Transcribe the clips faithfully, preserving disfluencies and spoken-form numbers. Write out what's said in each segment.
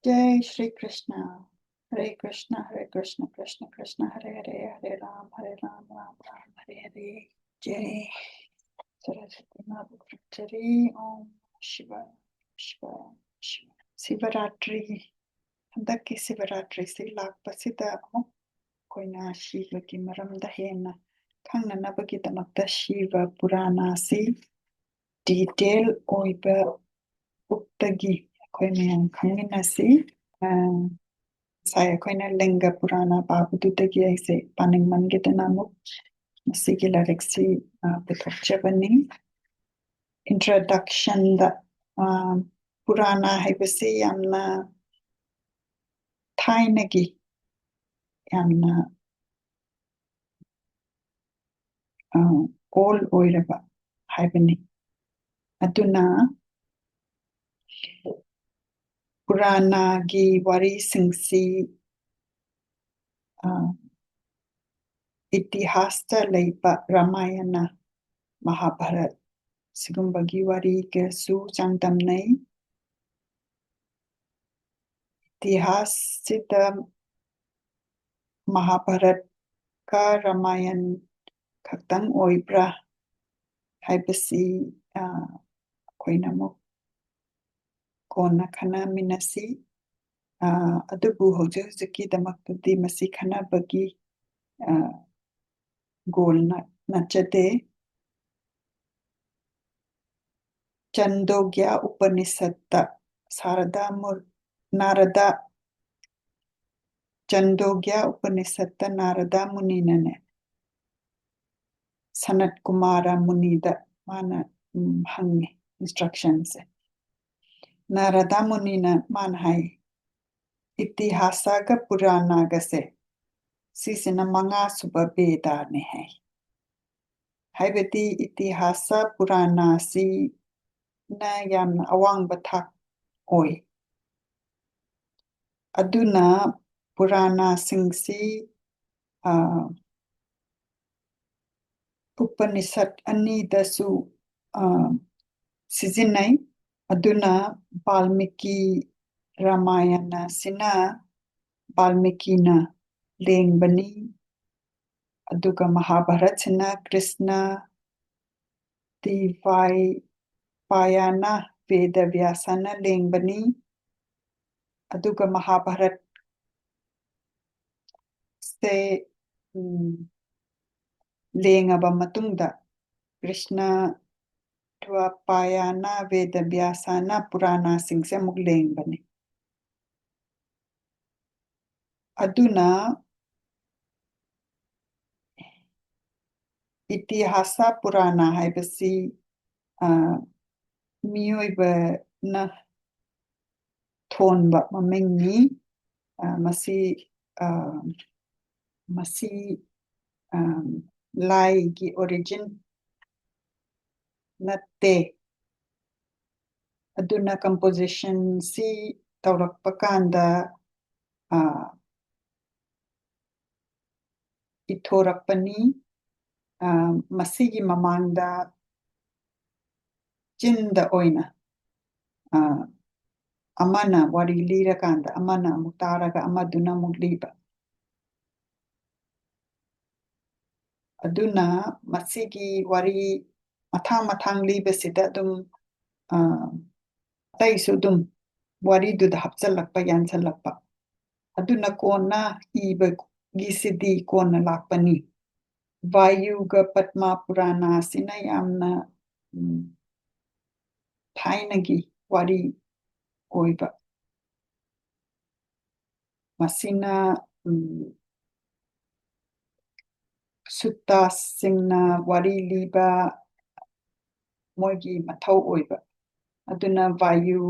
Jai Shri Krishna. Hare Krishna, Hare Krishna, Krishna Krishna, Hare Hare, Hare Ram, Hare Ram, Ram Ram, Hare Hare. Jai Saraswati Mother Brahmachari. Om Shiva, Shiva, Shiva. Sivaratri. ꯍꯟꯗꯛꯀꯤ ꯁꯤꯕꯔꯥꯇ꯭ꯔꯤꯁꯤ ꯂꯥꯛꯄꯁꯤꯗ ꯑꯃꯨꯛ ꯑꯩꯈꯣꯏꯅ ꯁꯤꯕꯒꯤ ꯃꯔꯝꯗ ꯍꯦꯟꯅ ꯈꯪꯅꯅꯕꯒꯤꯗꯃꯛꯇ ꯁꯤꯕ ꯄꯨꯔꯥꯅꯥꯁꯤ detail ꯑꯣꯏꯕ ꯕꯨꯛꯇꯒꯤ ꯑꯩꯈꯣꯏ ꯃꯌꯥꯝ ꯈꯪꯃꯤꯟꯅꯁꯤ꯫ ꯑ, ꯉꯁꯥꯏ ꯑꯩꯈꯣꯏꯅ ꯂꯤꯡꯒ ꯄꯨꯔꯥꯅꯥ ꯄꯥꯕꯗꯨꯗꯒꯤ ꯑꯩꯁꯦ ꯄꯥꯅꯤꯡꯃꯟꯒꯤꯗꯅ ꯑꯃꯨꯛ ꯃꯁꯤꯒꯤ ꯂꯥꯏꯔꯤꯛꯁꯤ, ꯑ, ꯄꯨꯊꯣꯛꯆꯕꯅꯤ꯫ Introductionꯗ, ꯑ, ꯄꯨꯔꯥꯅꯥ ꯍꯥꯏꯕꯁꯤ ꯌꯥꯝꯅ ꯊꯥꯏꯅꯒꯤ, ꯌꯥꯝꯅ, ꯑ, old ꯑꯣꯏꯔꯕ ꯍꯥꯏꯕꯅꯤ꯫ ꯑꯗꯨꯅ ꯄꯨꯔꯥꯅꯥꯒꯤ ꯋꯥꯔꯤꯁꯤꯡꯁꯤ, ꯑ, ꯏꯇꯤꯍꯥꯁꯇ ꯂꯩꯕ ꯔꯥꯃꯥꯌꯅ, ꯃꯍꯥꯚꯥꯔꯠ ꯁꯤꯒꯨꯝꯕꯒꯤ ꯋꯥꯔꯤꯒꯁꯨ ꯆꯥꯡꯗꯝꯅꯩ꯫ ꯏꯇꯤꯍꯥꯁꯁꯤꯗ ꯃꯍꯥꯚꯥꯔꯠꯀ ꯔꯥꯃꯥꯌꯟ ꯈꯛꯇꯪ ꯑꯣꯏꯕ꯭ꯔꯥ ꯍꯥꯏꯕꯁꯤ, ꯑ, ꯑꯩꯈꯣꯏꯅ ꯑꯃꯨꯛ ꯀꯣꯟꯅ ꯈꯟꯅꯃꯤꯟꯅꯁꯤ꯫ ꯑ, ꯑꯗꯨꯕꯨ ꯍꯧꯖꯤꯛ ꯍꯧꯖꯤꯛꯀꯤꯗꯃꯛꯇꯗꯤ ꯃꯁꯤ ꯈꯟꯅꯕꯒꯤ, ꯑ, ꯒꯣꯜ ꯅ-, ꯅꯠꯆꯗꯦ꯫ ꯆꯟꯗꯣꯒ꯭ꯌ ꯎꯄꯅꯤꯁꯠꯇ ꯁꯥꯔꯗꯥ ꯃꯨꯔ-, ꯅꯥꯔꯗꯥ, ꯆꯟꯗꯣꯒ꯭ꯌ ꯎꯄꯅꯤꯁꯠꯇ ꯅꯥꯔꯗꯥ ꯃꯨꯅꯤꯅꯅꯦ, ꯁꯅꯠ ꯀꯨꯃꯥꯔ ꯃꯨꯅꯤꯗ ꯃꯥꯅ, ꯎꯝ, ꯍꯪꯉꯦ instructionꯁꯦ꯫ ꯅꯥꯔꯗꯥ ꯃꯨꯅꯤꯅ ꯃꯥꯅ ꯍꯥꯏ, ꯏꯇꯤꯍꯥꯁꯒ ꯄꯨꯔꯥꯅꯒꯁꯦ, ꯁꯤꯁꯤꯅ ꯃꯉꯥꯁꯨꯕ ꯕꯦꯗꯥꯅꯦ ꯍꯥꯏ꯫ ꯍꯥꯏꯕꯗꯤ ꯏꯇꯤꯍꯥꯁ ꯄꯨꯔꯥꯅꯥꯁꯤꯅ ꯌꯥꯝꯅ ꯑꯋꯥꯡꯕ ꯊꯥꯛ ꯑꯣꯏ꯫ ꯑꯗꯨꯅ ꯄꯨꯔꯥꯅꯥꯁꯤꯡꯁꯤ, ꯑ, ꯎꯄꯅꯤꯁꯠ ꯑꯅꯤꯗꯁꯨ, ꯑ, ꯁꯤꯖꯤꯟꯅꯩ꯫ ꯑꯗꯨꯅ ꯕꯥꯜꯃꯤꯀꯤ ꯔꯥꯃꯥꯌꯅꯁꯤꯅ ꯕꯥꯜꯃꯤꯀꯤꯅ ꯂꯦꯡꯕꯅꯤ, ꯑꯗꯨꯒ ꯃꯍꯥꯚꯥꯔꯠꯁꯤꯅ ꯀ꯭ꯔꯤꯁꯅ ꯗꯤꯚꯥꯏ ꯄꯥꯌꯥꯅ ꯚꯦꯗ ꯚ꯭ꯌꯥꯁꯅ ꯂꯦꯡꯕꯅꯤ, ꯑꯗꯨꯒ ꯃꯍꯥꯚꯥꯔꯠꯁꯦ, ꯎꯝ, ꯂꯦꯡꯉꯕ ꯃꯇꯨꯡꯗ ꯀ꯭ꯔꯤꯁꯅ ꯗ꯭ꯋꯥꯄꯥꯌꯥꯅ ꯚꯦꯗ ꯚ꯭ꯌꯥꯁꯅ ꯄꯨꯔꯥꯅꯥꯁꯤꯡꯁꯦ ꯑꯃꯨꯛ ꯂꯦꯡꯕꯅꯤ꯫ ꯑꯗꯨꯅ ꯏꯇꯤꯍꯥꯁ ꯄꯨꯔꯥꯅ ꯍꯥꯏꯕꯁꯤ, ꯑ, ꯃꯤꯑꯣꯏꯕꯅ ꯊꯣꯟꯕ ꯃꯃꯤꯡꯅꯤ꯫ ꯑ, ꯃꯁꯤ, ꯑ, ꯃꯁꯤ, ꯑ, ꯂꯥꯏꯒꯤ origin ꯅꯠꯇꯦ꯫ ꯑꯗꯨꯅ compositionꯁꯤ ꯇꯧꯔꯛꯄ ꯀꯥꯟꯗ, ꯑ, ꯏꯊꯣꯔꯛꯄꯅꯤ꯫ ꯑ, ꯃꯁꯤꯒꯤ ꯃꯃꯥꯡꯗ ꯆꯤꯟꯗ ꯑꯣꯏꯅ, ꯑ, ꯑꯃꯅ ꯋꯥꯔꯤ ꯂꯤꯔꯀꯥꯟꯗ ꯑꯃꯅ ꯑꯃꯨꯛ ꯇꯥꯔꯒ ꯑꯃꯗꯨꯅ ꯑꯃꯨꯛ ꯂꯤꯕ꯫ ꯑꯗꯨꯅ ꯃꯁꯤꯒꯤ ꯋꯥꯔꯤ ꯃꯊꯥꯡ ꯃꯊꯥꯡ ꯂꯤꯕꯁꯤꯗ ꯑꯗꯨꯝ, ꯑ, ꯑꯇꯩꯁꯨ ꯑꯗꯨꯝ ꯋꯥꯔꯤꯗꯨꯗ ꯍꯥꯞꯆꯤꯜꯂꯛꯄ, ꯌꯥꯟꯁꯤꯜꯂꯛꯄ꯫ ꯑꯗꯨꯅ ꯀꯣꯟꯅ ꯏꯕꯒꯤꯁꯤꯗꯤ ꯀꯣꯟꯅ ꯂꯥꯛꯄꯅꯤ꯫ ꯚꯥꯌꯨꯒ ꯄꯗꯃ ꯄꯨꯔꯥꯅꯥꯁꯤꯅ ꯌꯥꯝꯅ, ꯎꯝ, ꯊꯥꯏꯅꯒꯤ ꯋꯥꯔꯤ ꯑꯣꯏꯕ꯫ ꯃꯁꯤꯅ, ꯎꯝ, ꯁꯨꯠꯇꯥꯁꯤꯡꯅ ꯋꯥꯔꯤ ꯂꯤꯕ ꯃꯣꯏꯒꯤ ꯃꯊꯧ ꯑꯣꯏꯕ꯫ ꯑꯗꯨꯅ ꯚꯥꯌꯨ,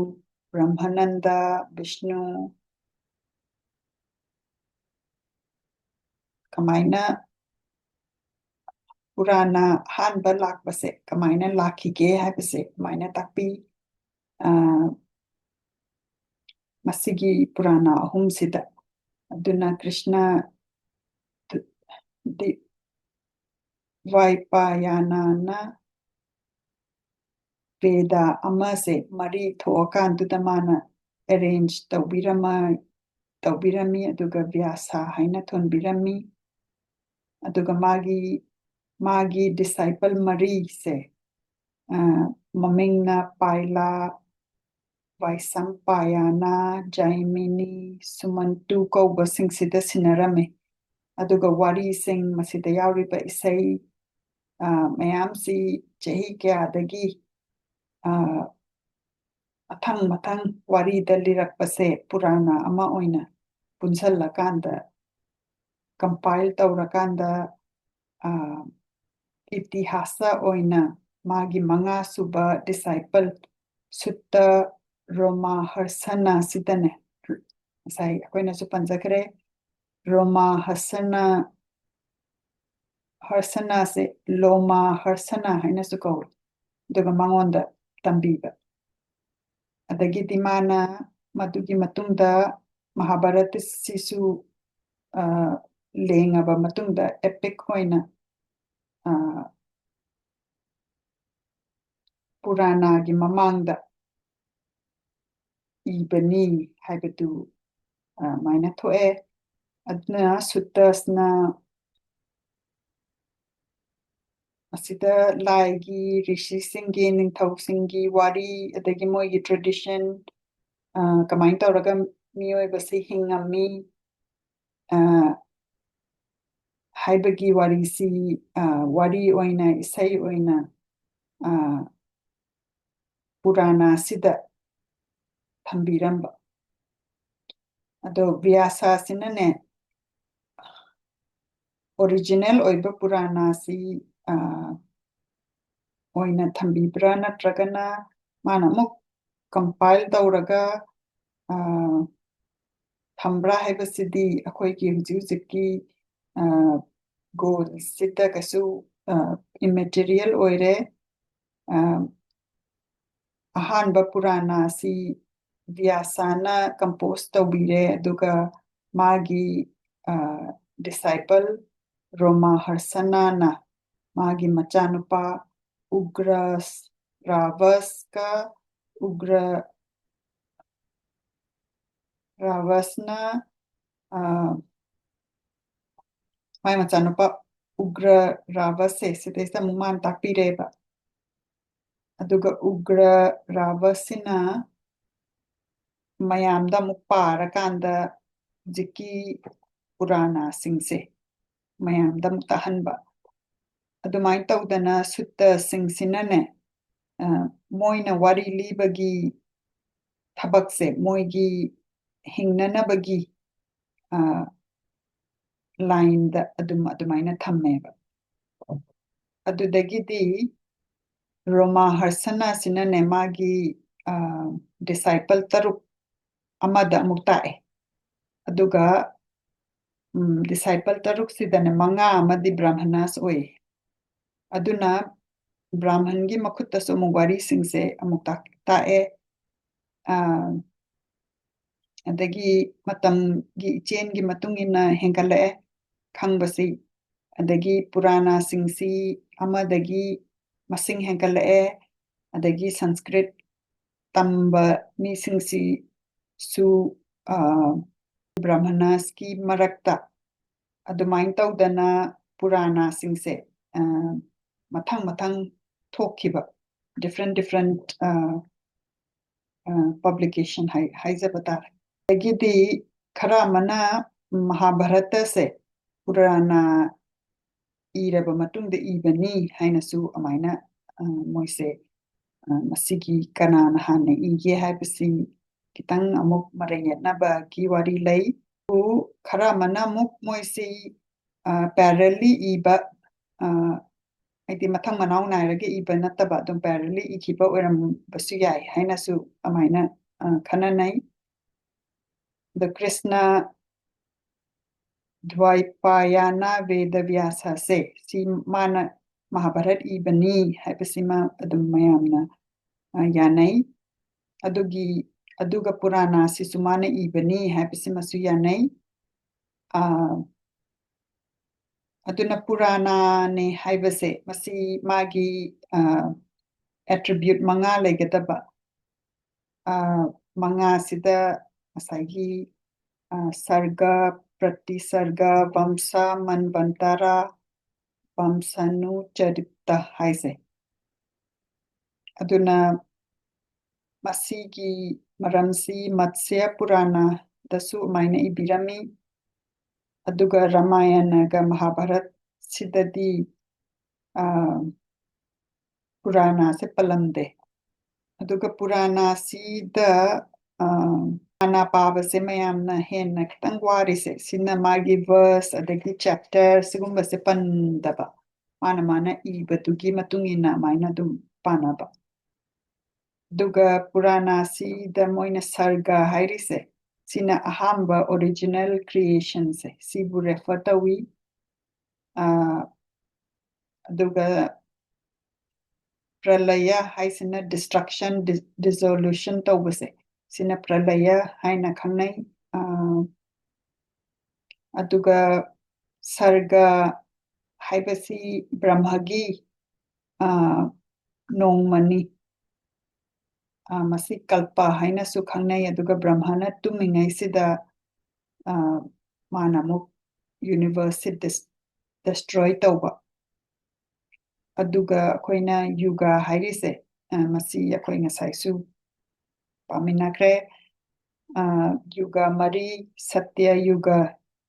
ꯕ꯭ꯔꯍ꯭ꯃꯥꯅꯟꯗ, ꯕꯤꯁꯅꯨ, ꯀꯃꯥꯏꯅ ꯄꯨꯔꯥꯅ ꯑꯍꯥꯟꯕ ꯂꯥꯛꯄꯁꯦ ꯀꯃꯥꯏꯅ ꯂꯥꯛꯈꯤꯒꯦ ꯍꯥꯏꯕꯁꯦ ꯀꯃꯥꯏꯅ ꯇꯥꯛꯄꯤ? ꯑ, ꯃꯁꯤꯒꯤ ꯄꯨꯔꯥꯅ ꯑꯍꯨꯝꯁꯤꯗ꯫ ꯑꯗꯨꯅ ꯀ꯭ꯔꯤꯁꯅ ꯗꯤ-, ꯗ꯭ꯋꯥꯏꯄꯥꯌꯅꯅ ꯚꯦꯗ ꯑꯃꯁꯦ ꯃꯔꯤ ꯊꯣꯛꯑꯀꯥꯟꯗꯨꯗ ꯃꯥꯅ ꯑꯦꯔꯦꯟꯖ ꯇꯧꯕꯤꯔꯝꯃ ꯇꯧꯕꯤꯔꯝꯃꯤ, ꯑꯗꯨꯒ ꯕ꯭ꯌꯥꯁ ꯍꯥꯏꯅ ꯊꯣꯟꯕꯤꯔꯝꯃꯤ꯫ ꯑꯗꯨꯒ ꯃꯥꯒꯤ ꯃꯥꯒꯤ ꯗꯤꯁꯥꯏꯄꯜ ꯃꯔꯤꯁꯦ, ꯑ, ꯃꯃꯤꯡꯅ ꯄꯥꯏꯂꯥ, ꯋꯥꯏꯁꯝꯄꯥꯌꯥꯅ, ꯖꯥꯏꯃꯤꯅꯤ, ꯁꯨꯃꯟꯇꯨ ꯀꯧꯕꯁꯤꯡꯁꯤꯗ ꯁꯤꯟꯅꯔꯝꯃꯤ꯫ ꯑꯗꯨꯒ ꯋꯥꯔꯤꯁꯤꯡ, ꯃꯁꯤꯗ ꯌꯥꯎꯔꯤꯕ ꯏꯁꯩ, ꯑ, ꯃꯌꯥꯝꯁꯤ ꯆꯍꯤ ꯀꯌꯥꯗꯒꯤ, ꯑ, ꯃꯊꯪ ꯃꯊꯪ ꯋꯥꯔꯤꯗ ꯂꯤꯔꯛꯄꯁꯦ ꯄꯨꯔꯥꯅ ꯑꯃ ꯑꯣꯏꯅ ꯄꯨꯟꯁꯤꯜꯂꯀꯥꯟꯗ, ꯀꯝꯄꯥꯏꯜ ꯇꯧꯔꯀꯥꯟꯗ, ꯑ, ꯏꯇꯤꯍꯥꯁ ꯑꯣꯏꯅ ꯃꯥꯒꯤ ꯃꯉꯥ ꯁꯨꯕ ꯗꯤꯁꯥꯏꯄꯜ ꯁꯨꯠꯇ ꯔꯣꯃꯥ ꯍꯔꯁꯅ ꯁꯤꯗꯅꯦ꯫ ꯉꯁꯥꯏ ꯑꯩꯈꯣꯏꯅꯁꯨ ꯄꯟꯖꯈ꯭ꯔꯦ, ꯔꯣꯃꯥ ꯍꯔꯁꯅ, ꯍꯔꯁꯅꯁꯦ ꯂꯣꯃꯥ ꯍꯔꯁꯅ ꯍꯥꯏꯅꯁꯨ ꯀꯧꯏ꯫ ꯑꯗꯨꯒ ꯃꯉꯣꯟꯗ ꯇꯝꯕꯤꯕ꯫ ꯑꯗꯒꯤꯗꯤ ꯃꯥꯅ ꯃꯗꯨꯒꯤ ꯃꯇꯨꯡꯗ ꯃꯍꯥꯚꯥꯔꯠꯁꯤꯁꯨ, ꯑ, ꯂꯦꯡꯉꯕ ꯃꯇꯨꯡꯗ ꯑꯦꯄꯤꯛ ꯑꯣꯏꯅ, ꯑ, ꯄꯨꯔꯥꯅꯥꯒꯤ ꯃꯃꯥꯡꯗ ꯏꯕꯅꯤ ꯍꯥꯏꯕꯗꯨ, ꯑ, ꯑꯗꯨꯃꯥꯏꯅ ꯊꯣꯛꯑꯦ꯫ ꯑꯗꯨꯅ ꯁꯨꯠꯇꯁꯅ ꯑꯁꯤꯗ ꯂꯥꯏꯒꯤ, ꯔꯤꯁꯤꯁꯤꯡꯒꯤ, ꯅꯤꯡꯊꯧꯁꯤꯡꯒꯤ ꯋꯥꯔꯤ, ꯑꯗꯒꯤ ꯃꯣꯏꯒꯤ ꯇ꯭ꯔꯦꯗꯤꯁꯟ, ꯑ, ꯀꯃꯥꯏꯅ ꯇꯧꯔꯒ ꯃꯤꯑꯣꯏꯕꯁꯤ ꯍꯤꯡꯉꯝꯃꯤ, ꯑ, ꯍꯥꯏꯕꯒꯤ ꯋꯥꯔꯤꯁꯤ, ꯑ, ꯋꯥꯔꯤ ꯑꯣꯏꯅ, ꯏꯁꯩ ꯑꯣꯏꯅ, ꯑ, ꯄꯨꯔꯥꯅꯥꯁꯤꯗ ꯊꯝꯕꯤꯔꯝꯕ꯫ ꯑꯗꯣ ꯕ꯭ꯌꯥꯁꯥꯁꯤꯅꯅꯦ, ꯑꯣꯔꯤꯖꯤꯅꯦꯜ ꯑꯣꯏꯕ ꯄꯨꯔꯥꯅꯥꯁꯤ, ꯑ, ꯑꯣꯏꯅ ꯊꯝꯕꯤꯕ꯭ꯔꯥ, ꯅꯠꯇ꯭ꯔꯒꯅ ꯃꯥꯅ ꯑꯃꯨꯛ ꯀꯝꯄꯥꯏꯜ ꯇꯧꯔꯒ, ꯑ, ꯊꯝꯕ꯭ꯔꯥ ꯍꯥꯏꯕꯁꯤꯗꯤ ꯑꯩꯈꯣꯏꯒꯤ ꯍꯧꯖꯤꯛ ꯍꯧꯖꯤꯛꯀꯤ, ꯑ, ꯒꯣꯜꯁꯤꯗ ꯀꯩꯁꯨ, ꯑ, ꯏꯃꯦꯇꯤꯔꯤꯌꯦꯜ ꯑꯣꯏꯔꯦ꯫ ꯑ, ꯑꯍꯥꯟꯕ ꯄꯨꯔꯥꯅꯥꯁꯤ ꯕ꯭ꯌꯥꯁꯥꯅ ꯀꯝꯄꯣꯁ ꯇꯧꯕꯤꯔꯦ, ꯑꯗꯨꯒ ꯃꯥꯒꯤ, ꯑ, ꯗꯤꯁꯥꯏꯄꯜ ꯔꯣꯃꯥ ꯍꯔꯁꯅꯥꯅ ꯃꯥꯒꯤ ꯃꯆꯥꯅꯨꯄꯥ ꯎꯒ꯭ꯔ ꯔꯥꯚꯁꯀ ꯎꯒ꯭ꯔ ꯔꯥꯕꯁꯅ, ꯑ, ꯃꯥꯏ ꯃꯆꯥꯅꯨꯄꯥ ꯎꯒ꯭ꯔ ꯔꯥꯕꯁꯁꯦ ꯁꯤꯗꯩꯁꯤꯗ ꯑꯃꯨꯛ ꯃꯥꯅ ꯇꯥꯛꯄꯤꯔꯦꯕ꯫ ꯑꯗꯨꯒ ꯎꯒ꯭ꯔ ꯔꯥꯕꯁꯤꯅ ꯃꯌꯥꯝꯗ ꯑꯃꯨꯛ ꯄꯥꯔꯀꯥꯟꯗ ꯍꯧꯖꯤꯛꯀꯤ ꯄꯨꯔꯥꯅꯥꯁꯤꯡꯁꯦ ꯃꯌꯥꯝꯗ ꯑꯃꯨꯛ ꯇꯥꯍꯟꯕ꯫ ꯑꯗꯨꯃꯥꯏꯅ ꯇꯧꯗꯅ ꯁꯨꯠꯇꯁꯤꯡꯁꯤꯅꯅꯦ, ꯑ, ꯃꯣꯏꯅ ꯋꯥꯔꯤ ꯂꯤꯕꯒꯤ ꯊꯕꯛꯁꯦ, ꯃꯣꯏꯒꯤ ꯍꯤꯡꯅꯅꯕꯒꯤ, ꯑ, ꯂꯥꯏꯟꯗ ꯑꯗꯨꯝ ꯑꯗꯨꯃꯥꯏꯅ ꯊꯝꯃꯦꯕ꯫ ꯑꯗꯨꯗꯒꯤꯗꯤ ꯔꯣꯃꯥ ꯍꯔꯁꯅꯥꯁꯤꯅꯅꯦ ꯃꯥꯒꯤ, ꯑ, ꯗꯤꯁꯥꯏꯄꯜ ꯇꯔꯨꯛ ꯑꯃꯗ ꯑꯃꯨꯛ ꯇꯥꯛꯑꯦ꯫ ꯑꯗꯨꯒ, ꯎꯝ, ꯗꯤꯁꯥꯏꯄꯜ ꯇꯔꯨꯛꯁꯤꯗꯅꯦ ꯃꯉꯥ ꯑꯃꯗꯤ ꯕ꯭ꯔꯥꯍꯃꯅꯥꯁ ꯑꯣꯏ꯫ ꯑꯗꯨꯅ ꯕ꯭ꯔꯥꯍꯃꯟꯒꯤ ꯃꯈꯨꯠꯇꯁꯨ ꯑꯃꯨꯛ ꯋꯥꯔꯤꯁꯤꯡꯁꯦ ꯑꯃꯨꯛ ꯇꯥꯛ-, ꯇꯥꯛꯑꯦ꯫ ꯑ, ꯑꯗꯒꯤ ꯃꯇꯝꯒꯤ ꯏꯆꯦꯟꯒꯤ ꯃꯇꯨꯡ ꯏꯟꯅ ꯍꯦꯟꯒꯠꯂꯛꯑꯦ ꯈꯪꯕꯁꯤ꯫ ꯑꯗꯒꯤ ꯄꯨꯔꯥꯅꯥꯁꯤꯡꯁꯤ ꯑꯃꯗꯒꯤ ꯃꯁꯤꯡ ꯍꯦꯟꯒꯠꯂꯛꯑꯦ꯫ ꯑꯗꯒꯤ ꯁꯪꯁꯀ꯭ꯔꯤꯠ ꯇꯝꯕ ꯃꯤꯁꯤꯡꯁꯤꯁꯨ, ꯑ, ꯕ꯭ꯔꯥꯍꯃꯅꯥꯁꯀꯤ ꯃꯔꯛꯇ ꯑꯗꯨꯃꯥꯏꯅ ꯇꯧꯗꯅ ꯄꯨꯔꯥꯅꯥꯁꯤꯡꯁꯦ, ꯑ, ꯃꯊꯪ ꯃꯊꯪ ꯊꯣꯛꯈꯤꯕ, different different, ꯑ, ꯑ, publication ꯍꯥꯏ-, ꯍꯥꯏꯖꯕ ꯇꯥꯔꯦ꯫ ꯑꯗꯒꯤꯗꯤ ꯈꯔ ꯑꯃꯅ ꯃꯍꯥꯚꯥꯔꯇꯁꯦ ꯄꯨꯔꯥꯅꯥ ꯏꯔꯕ ꯃꯇꯨꯡꯗ ꯏꯕꯅꯤ ꯍꯥꯏꯅꯁꯨ ꯑꯃꯥꯏꯅ, ꯑ, ꯃꯣꯏꯁꯦ, ꯑ, ꯃꯁꯤꯒꯤ ꯀꯅꯥꯅ ꯍꯥꯟꯅ ꯏꯒꯦ ꯍꯥꯏꯕꯁꯤ ꯈꯤꯇꯪ ꯑꯃꯨꯛ ꯃꯔꯩ ꯌꯦꯠꯅꯕꯒꯤ ꯋꯥꯔꯤ ꯂꯩ꯫ ꯑꯗꯨ ꯈꯔ ꯑꯃꯅ ꯑꯃꯨꯛ ꯃꯣꯏꯁꯤ, ꯑ, parallelly ꯏꯕ, ꯑ, ꯍꯥꯏꯗꯤ ꯃꯊꯪ ꯃꯅꯥꯎ ꯅꯥꯏꯔꯒ ꯏꯕ ꯅꯠꯇꯕ ꯑꯗꯨꯝ parallelly ꯏꯈꯤꯕ ꯑꯣꯏꯔꯝꯕꯁꯨ ꯌꯥꯏ ꯍꯥꯏꯅꯁꯨ ꯑꯃꯥꯏꯅ, ꯑ, ꯈꯟꯅꯅꯩ꯫ ꯑꯗꯣ ꯀ꯭ꯔꯤꯁꯅ ꯗ꯭ꯋꯥꯏꯄꯥꯌꯥꯅ ꯕꯦꯗ ꯕ꯭ꯌꯥꯁꯥꯁꯦ ꯁꯤ ꯃꯥꯅ ꯃꯍꯥꯚꯥꯔꯠ ꯏꯕꯅꯤ ꯍꯥꯏꯕꯁꯤꯃ ꯑꯗꯨꯝ ꯃꯌꯥꯝꯅ, ꯑ, ꯌꯥꯅꯩ꯫ ꯑꯗꯨꯒꯤ, ꯑꯗꯨꯒ ꯄꯨꯔꯥꯅꯥꯁꯤꯁꯨ ꯃꯥꯅ ꯏꯕꯅꯤ ꯍꯥꯏꯕꯁꯤꯃꯁꯨ ꯌꯥꯅꯩ꯫ ꯑ, ꯑꯗꯨꯅ ꯄꯨꯔꯥꯅꯥꯅꯦ ꯍꯥꯏꯕꯁꯦ ꯃꯁꯤ ꯃꯥꯒꯤ, ꯑ, attribute ꯃꯉꯥ ꯂꯩꯒꯗꯕ꯫ ꯑ, ꯃꯉꯥꯁꯤꯗ ꯉꯁꯥꯏꯒꯤ, ꯑ, ꯁꯔꯒ, ꯄ꯭ꯔꯇꯤꯁꯔꯒ, ꯚꯝꯁ, ꯃꯟꯚꯟꯇꯔ, ꯚꯝꯁꯅꯨꯆꯔꯤꯇ ꯍꯥꯏꯁꯦ꯫ ꯑꯗꯨꯅ ꯃꯁꯤꯒꯤ ꯃꯔꯝꯁꯤ ꯃꯠꯁ꯭ꯌ ꯄꯨꯔꯥꯅꯗꯁꯨ ꯑꯗꯨꯃꯥꯏꯅ ꯏꯕꯤꯔꯝꯃꯤ꯫ ꯑꯗꯨꯒ ꯔꯥꯃꯥꯌꯅꯒ ꯃꯍꯥꯚꯥꯔꯠꯁꯤꯗꯗꯤ, ꯑ, ꯄꯨꯔꯥꯅꯥꯁꯦ ꯄꯜꯂꯝꯗꯦ꯫ ꯑꯗꯨꯒ ꯄꯨꯔꯥꯅꯥꯁꯤꯗ, ꯑ, ꯄꯨꯔꯥꯅꯥ ꯄꯥꯕꯁꯦ ꯃꯌꯥꯝꯅ ꯍꯦꯟꯅ ꯈꯤꯇꯪ ꯋꯥꯔꯤꯁꯦ, ꯁꯤꯅ ꯃꯥꯒꯤ verse ꯑꯗꯒꯤ chapter ꯁꯤꯒꯨꯝꯕꯁꯦ ꯄꯟꯗꯕ, ꯃꯥꯅ ꯃꯥꯅ ꯏꯕꯗꯨꯒꯤ ꯃꯇꯨꯡ ꯏꯟꯅ ꯑꯗꯨꯃꯥꯏꯅ ꯑꯗꯨꯝ ꯄꯥꯅꯕ꯫ ꯑꯗꯨꯒ ꯄꯨꯔꯥꯅꯥꯁꯤꯗ ꯃꯣꯏꯅ ꯁꯔꯒ ꯍꯥꯏꯔꯤꯁꯦ, ꯁꯤꯅ ꯑꯍꯥꯟꯕ original creation ꯁꯦ, ꯁꯤꯕꯨ refer ꯇꯧꯏ꯫ ꯑ, ꯑꯗꯨꯒ ꯄ꯭ꯔꯂꯌ ꯍꯥꯏꯁꯤꯅ destruction, dis-, dissolution ꯇꯧꯕꯁꯦ, ꯁꯤꯅ ꯄ꯭ꯔꯂꯌ ꯍꯥꯏꯅ ꯈꯪꯅꯩ꯫ ꯑ, ꯑꯗꯨꯒ ꯁꯔꯒ ꯍꯥꯏꯕꯁꯤ ꯕ꯭ꯔꯍ꯭ꯃꯒꯤ, ꯑ, ꯅꯣꯡꯃꯅꯤ꯫ ꯑ, ꯃꯁꯤ ꯀꯜꯄ ꯍꯥꯏꯅꯁꯨ ꯈꯪꯅꯩ꯫ ꯑꯗꯨꯒ ꯕ꯭ꯔꯍ꯭ꯃꯅ ꯇꯨꯝꯃꯤꯉꯩꯁꯤꯗ, ꯑ, ꯃꯥꯅ ꯑꯃꯨꯛ universe ꯁꯤ dis-, destroy ꯇꯧꯕ꯫ ꯑꯗꯨꯒ ꯑꯩꯈꯣꯏꯅ ꯌꯨꯒ ꯍꯥꯏꯔꯤꯁꯦ, ꯑ, ꯃꯁꯤ ꯑꯩꯈꯣꯏ ꯉꯁꯥꯏꯁꯨ ꯄꯥꯃꯤꯟꯅꯈ꯭ꯔꯦ꯫ ꯑ, ꯌꯨꯒ ꯃꯔꯤ, ꯁꯇ꯭ꯌ ꯌꯨꯒ,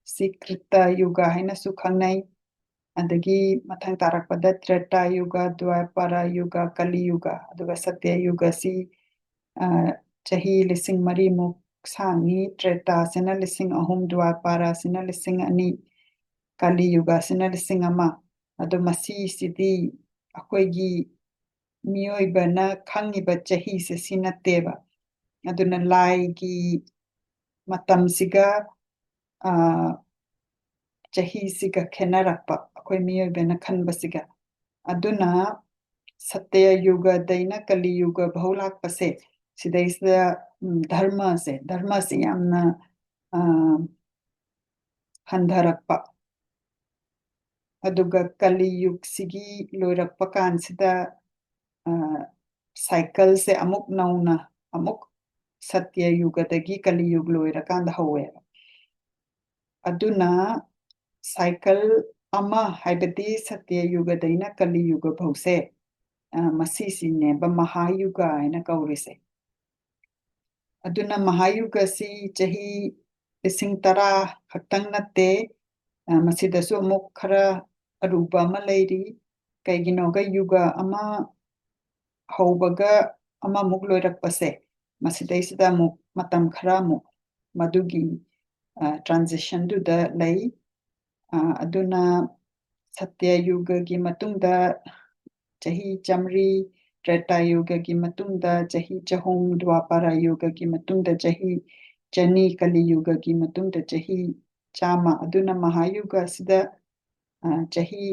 ꯁꯤ ꯀ꯭ꯔꯤꯇ ꯌꯨꯒ ꯍꯥꯏꯅꯁꯨ ꯈꯪꯅꯩ꯫ ꯑꯗꯒꯤ ꯃꯊꯪ ꯇꯥꯔꯛꯄꯗ ꯇ꯭ꯔꯦꯇꯥ ꯌꯨꯒ, ꯗ꯭ꯋꯥꯄꯔ ꯌꯨꯒ, ꯀꯂꯤ ꯌꯨꯒ꯫ ꯑꯗꯨꯒ ꯁꯇ꯭ꯌ ꯌꯨꯒꯁꯤ, ꯑ, ꯆꯍꯤ ꯂꯤꯁꯤꯡ ꯃꯔꯤꯃꯨꯛ ꯁꯥꯡꯉꯤ, ꯇ꯭ꯔꯦꯇꯥꯁꯤꯅ ꯂꯤꯁꯤꯡ ꯑꯍꯨꯝ, ꯗ꯭ꯋꯥꯄꯔꯁꯤꯅ ꯂꯤꯁꯤꯡ ꯑꯅꯤ, ꯀꯂꯤ ꯌꯨꯒꯁꯤꯅ ꯂꯤꯁꯤꯡ ꯑꯃ꯫ ꯑꯗꯣ ꯃꯁꯤꯁꯤꯗꯤ ꯑꯩꯈꯣꯏꯒꯤ ꯃꯤꯑꯣꯏꯕꯅ ꯈꯪꯉꯤꯕ ꯆꯍꯤꯁꯦ ꯁꯤ ꯅꯠꯇꯦꯕ꯫ ꯑꯗꯨꯅ ꯂꯥꯏꯒꯤ ꯃꯇꯝꯁꯤꯒ, ꯑ, ꯆꯍꯤꯁꯤꯒ ꯈꯦꯠꯅꯔꯛꯄ, ꯑꯩꯈꯣꯏ ꯃꯤꯑꯣꯏꯕꯅ ꯈꯟꯕꯁꯤꯒ꯫ ꯑꯗꯨꯅ ꯁꯇ꯭ꯌ ꯌꯨꯒꯗꯩꯅ ꯀꯂꯤ ꯌꯨꯒ ꯐꯥꯎ ꯂꯥꯛꯄꯁꯦ, ꯁꯤꯗꯩꯁꯤꯗ, ꯎꯝ, ꯙꯔꯃꯁꯦ, ꯙꯔꯃꯁꯦ ꯌꯥꯝꯅ, ꯑ, ꯍꯟꯊꯔꯛꯄ꯫ ꯑꯗꯨꯒ ꯀꯂꯤ ꯌꯨꯒꯁꯤꯒꯤ ꯂꯣꯏꯔꯛꯄ ꯀꯥꯟꯁꯤꯗ, ꯑ, cycle ꯁꯦ ꯑꯃꯨꯛ ꯅꯧꯅ ꯑꯃꯨꯛ ꯁꯇ꯭ꯌ ꯌꯨꯒꯗꯒꯤ ꯀꯂꯤ ꯌꯨꯒ ꯂꯣꯏꯔꯀꯥꯟꯗ ꯍꯧꯋꯦꯕ꯫ ꯑꯗꯨꯅ ꯁꯥꯏꯀꯜ ꯑꯃ, ꯍꯥꯏꯕꯗꯤ ꯁꯇ꯭ꯌ ꯌꯨꯒꯗꯩꯅ ꯀꯂꯤ ꯌꯨꯒ ꯐꯥꯎꯁꯦ, ꯑ, ꯃꯁꯤꯁꯤꯅꯦꯕ ꯃꯍꯥꯌꯨꯒ ꯍꯥꯏꯅ ꯀꯧꯔꯤꯁꯦ꯫ ꯑꯗꯨꯅ ꯃꯍꯥꯌꯨꯒꯁꯤ ꯆꯍꯤ ꯂꯤꯁꯤꯡ ꯇꯔꯥ ꯈꯛꯇꯪ ꯅꯠꯇꯦ, ꯑ, ꯃꯁꯤꯗꯁꯨ ꯑꯃꯨꯛ ꯈꯔ ꯑꯔꯨꯕ ꯑꯃ ꯂꯩꯔꯤ꯫ ꯀꯩꯒꯤꯅꯣꯒ ꯌꯨꯒ ꯑꯃ ꯍꯧꯕꯒ ꯑꯃꯃꯨꯛ ꯂꯣꯏꯔꯛꯄꯁꯦ, ꯃꯁꯤꯗꯩꯁꯤꯗ ꯑꯃꯨꯛ ꯃꯇꯝ ꯈꯔ ꯑꯃꯨꯛ ꯃꯗꯨꯒꯤ, ꯑ, transitionꯗꯨꯗ ꯂꯩ꯫ ꯑ, ꯑꯗꯨꯅ ꯁꯇ꯭ꯌ ꯌꯨꯒꯒꯤ ꯃꯇꯨꯡꯗ ꯆꯍꯤ ꯆꯥꯃꯔꯤ, ꯇ꯭ꯔꯦꯇꯥ ꯌꯨꯒꯒꯤ ꯃꯇꯨꯡꯗ ꯆꯍꯤ ꯆꯍꯨꯝ, ꯗ꯭ꯋꯥꯄꯥꯔꯥ ꯌꯨꯒꯒꯤ ꯃꯇꯨꯡꯗ ꯆꯍꯤ ꯆꯅꯤ, ꯀꯂꯤ ꯌꯨꯒꯒꯤ ꯃꯇꯨꯡꯗ ꯆꯍꯤ ꯆꯥꯝꯃ꯫ ꯑꯗꯨꯅ ꯃꯍꯥꯌꯨꯒ ꯑꯁꯤꯗ, ꯑ, ꯆꯍꯤ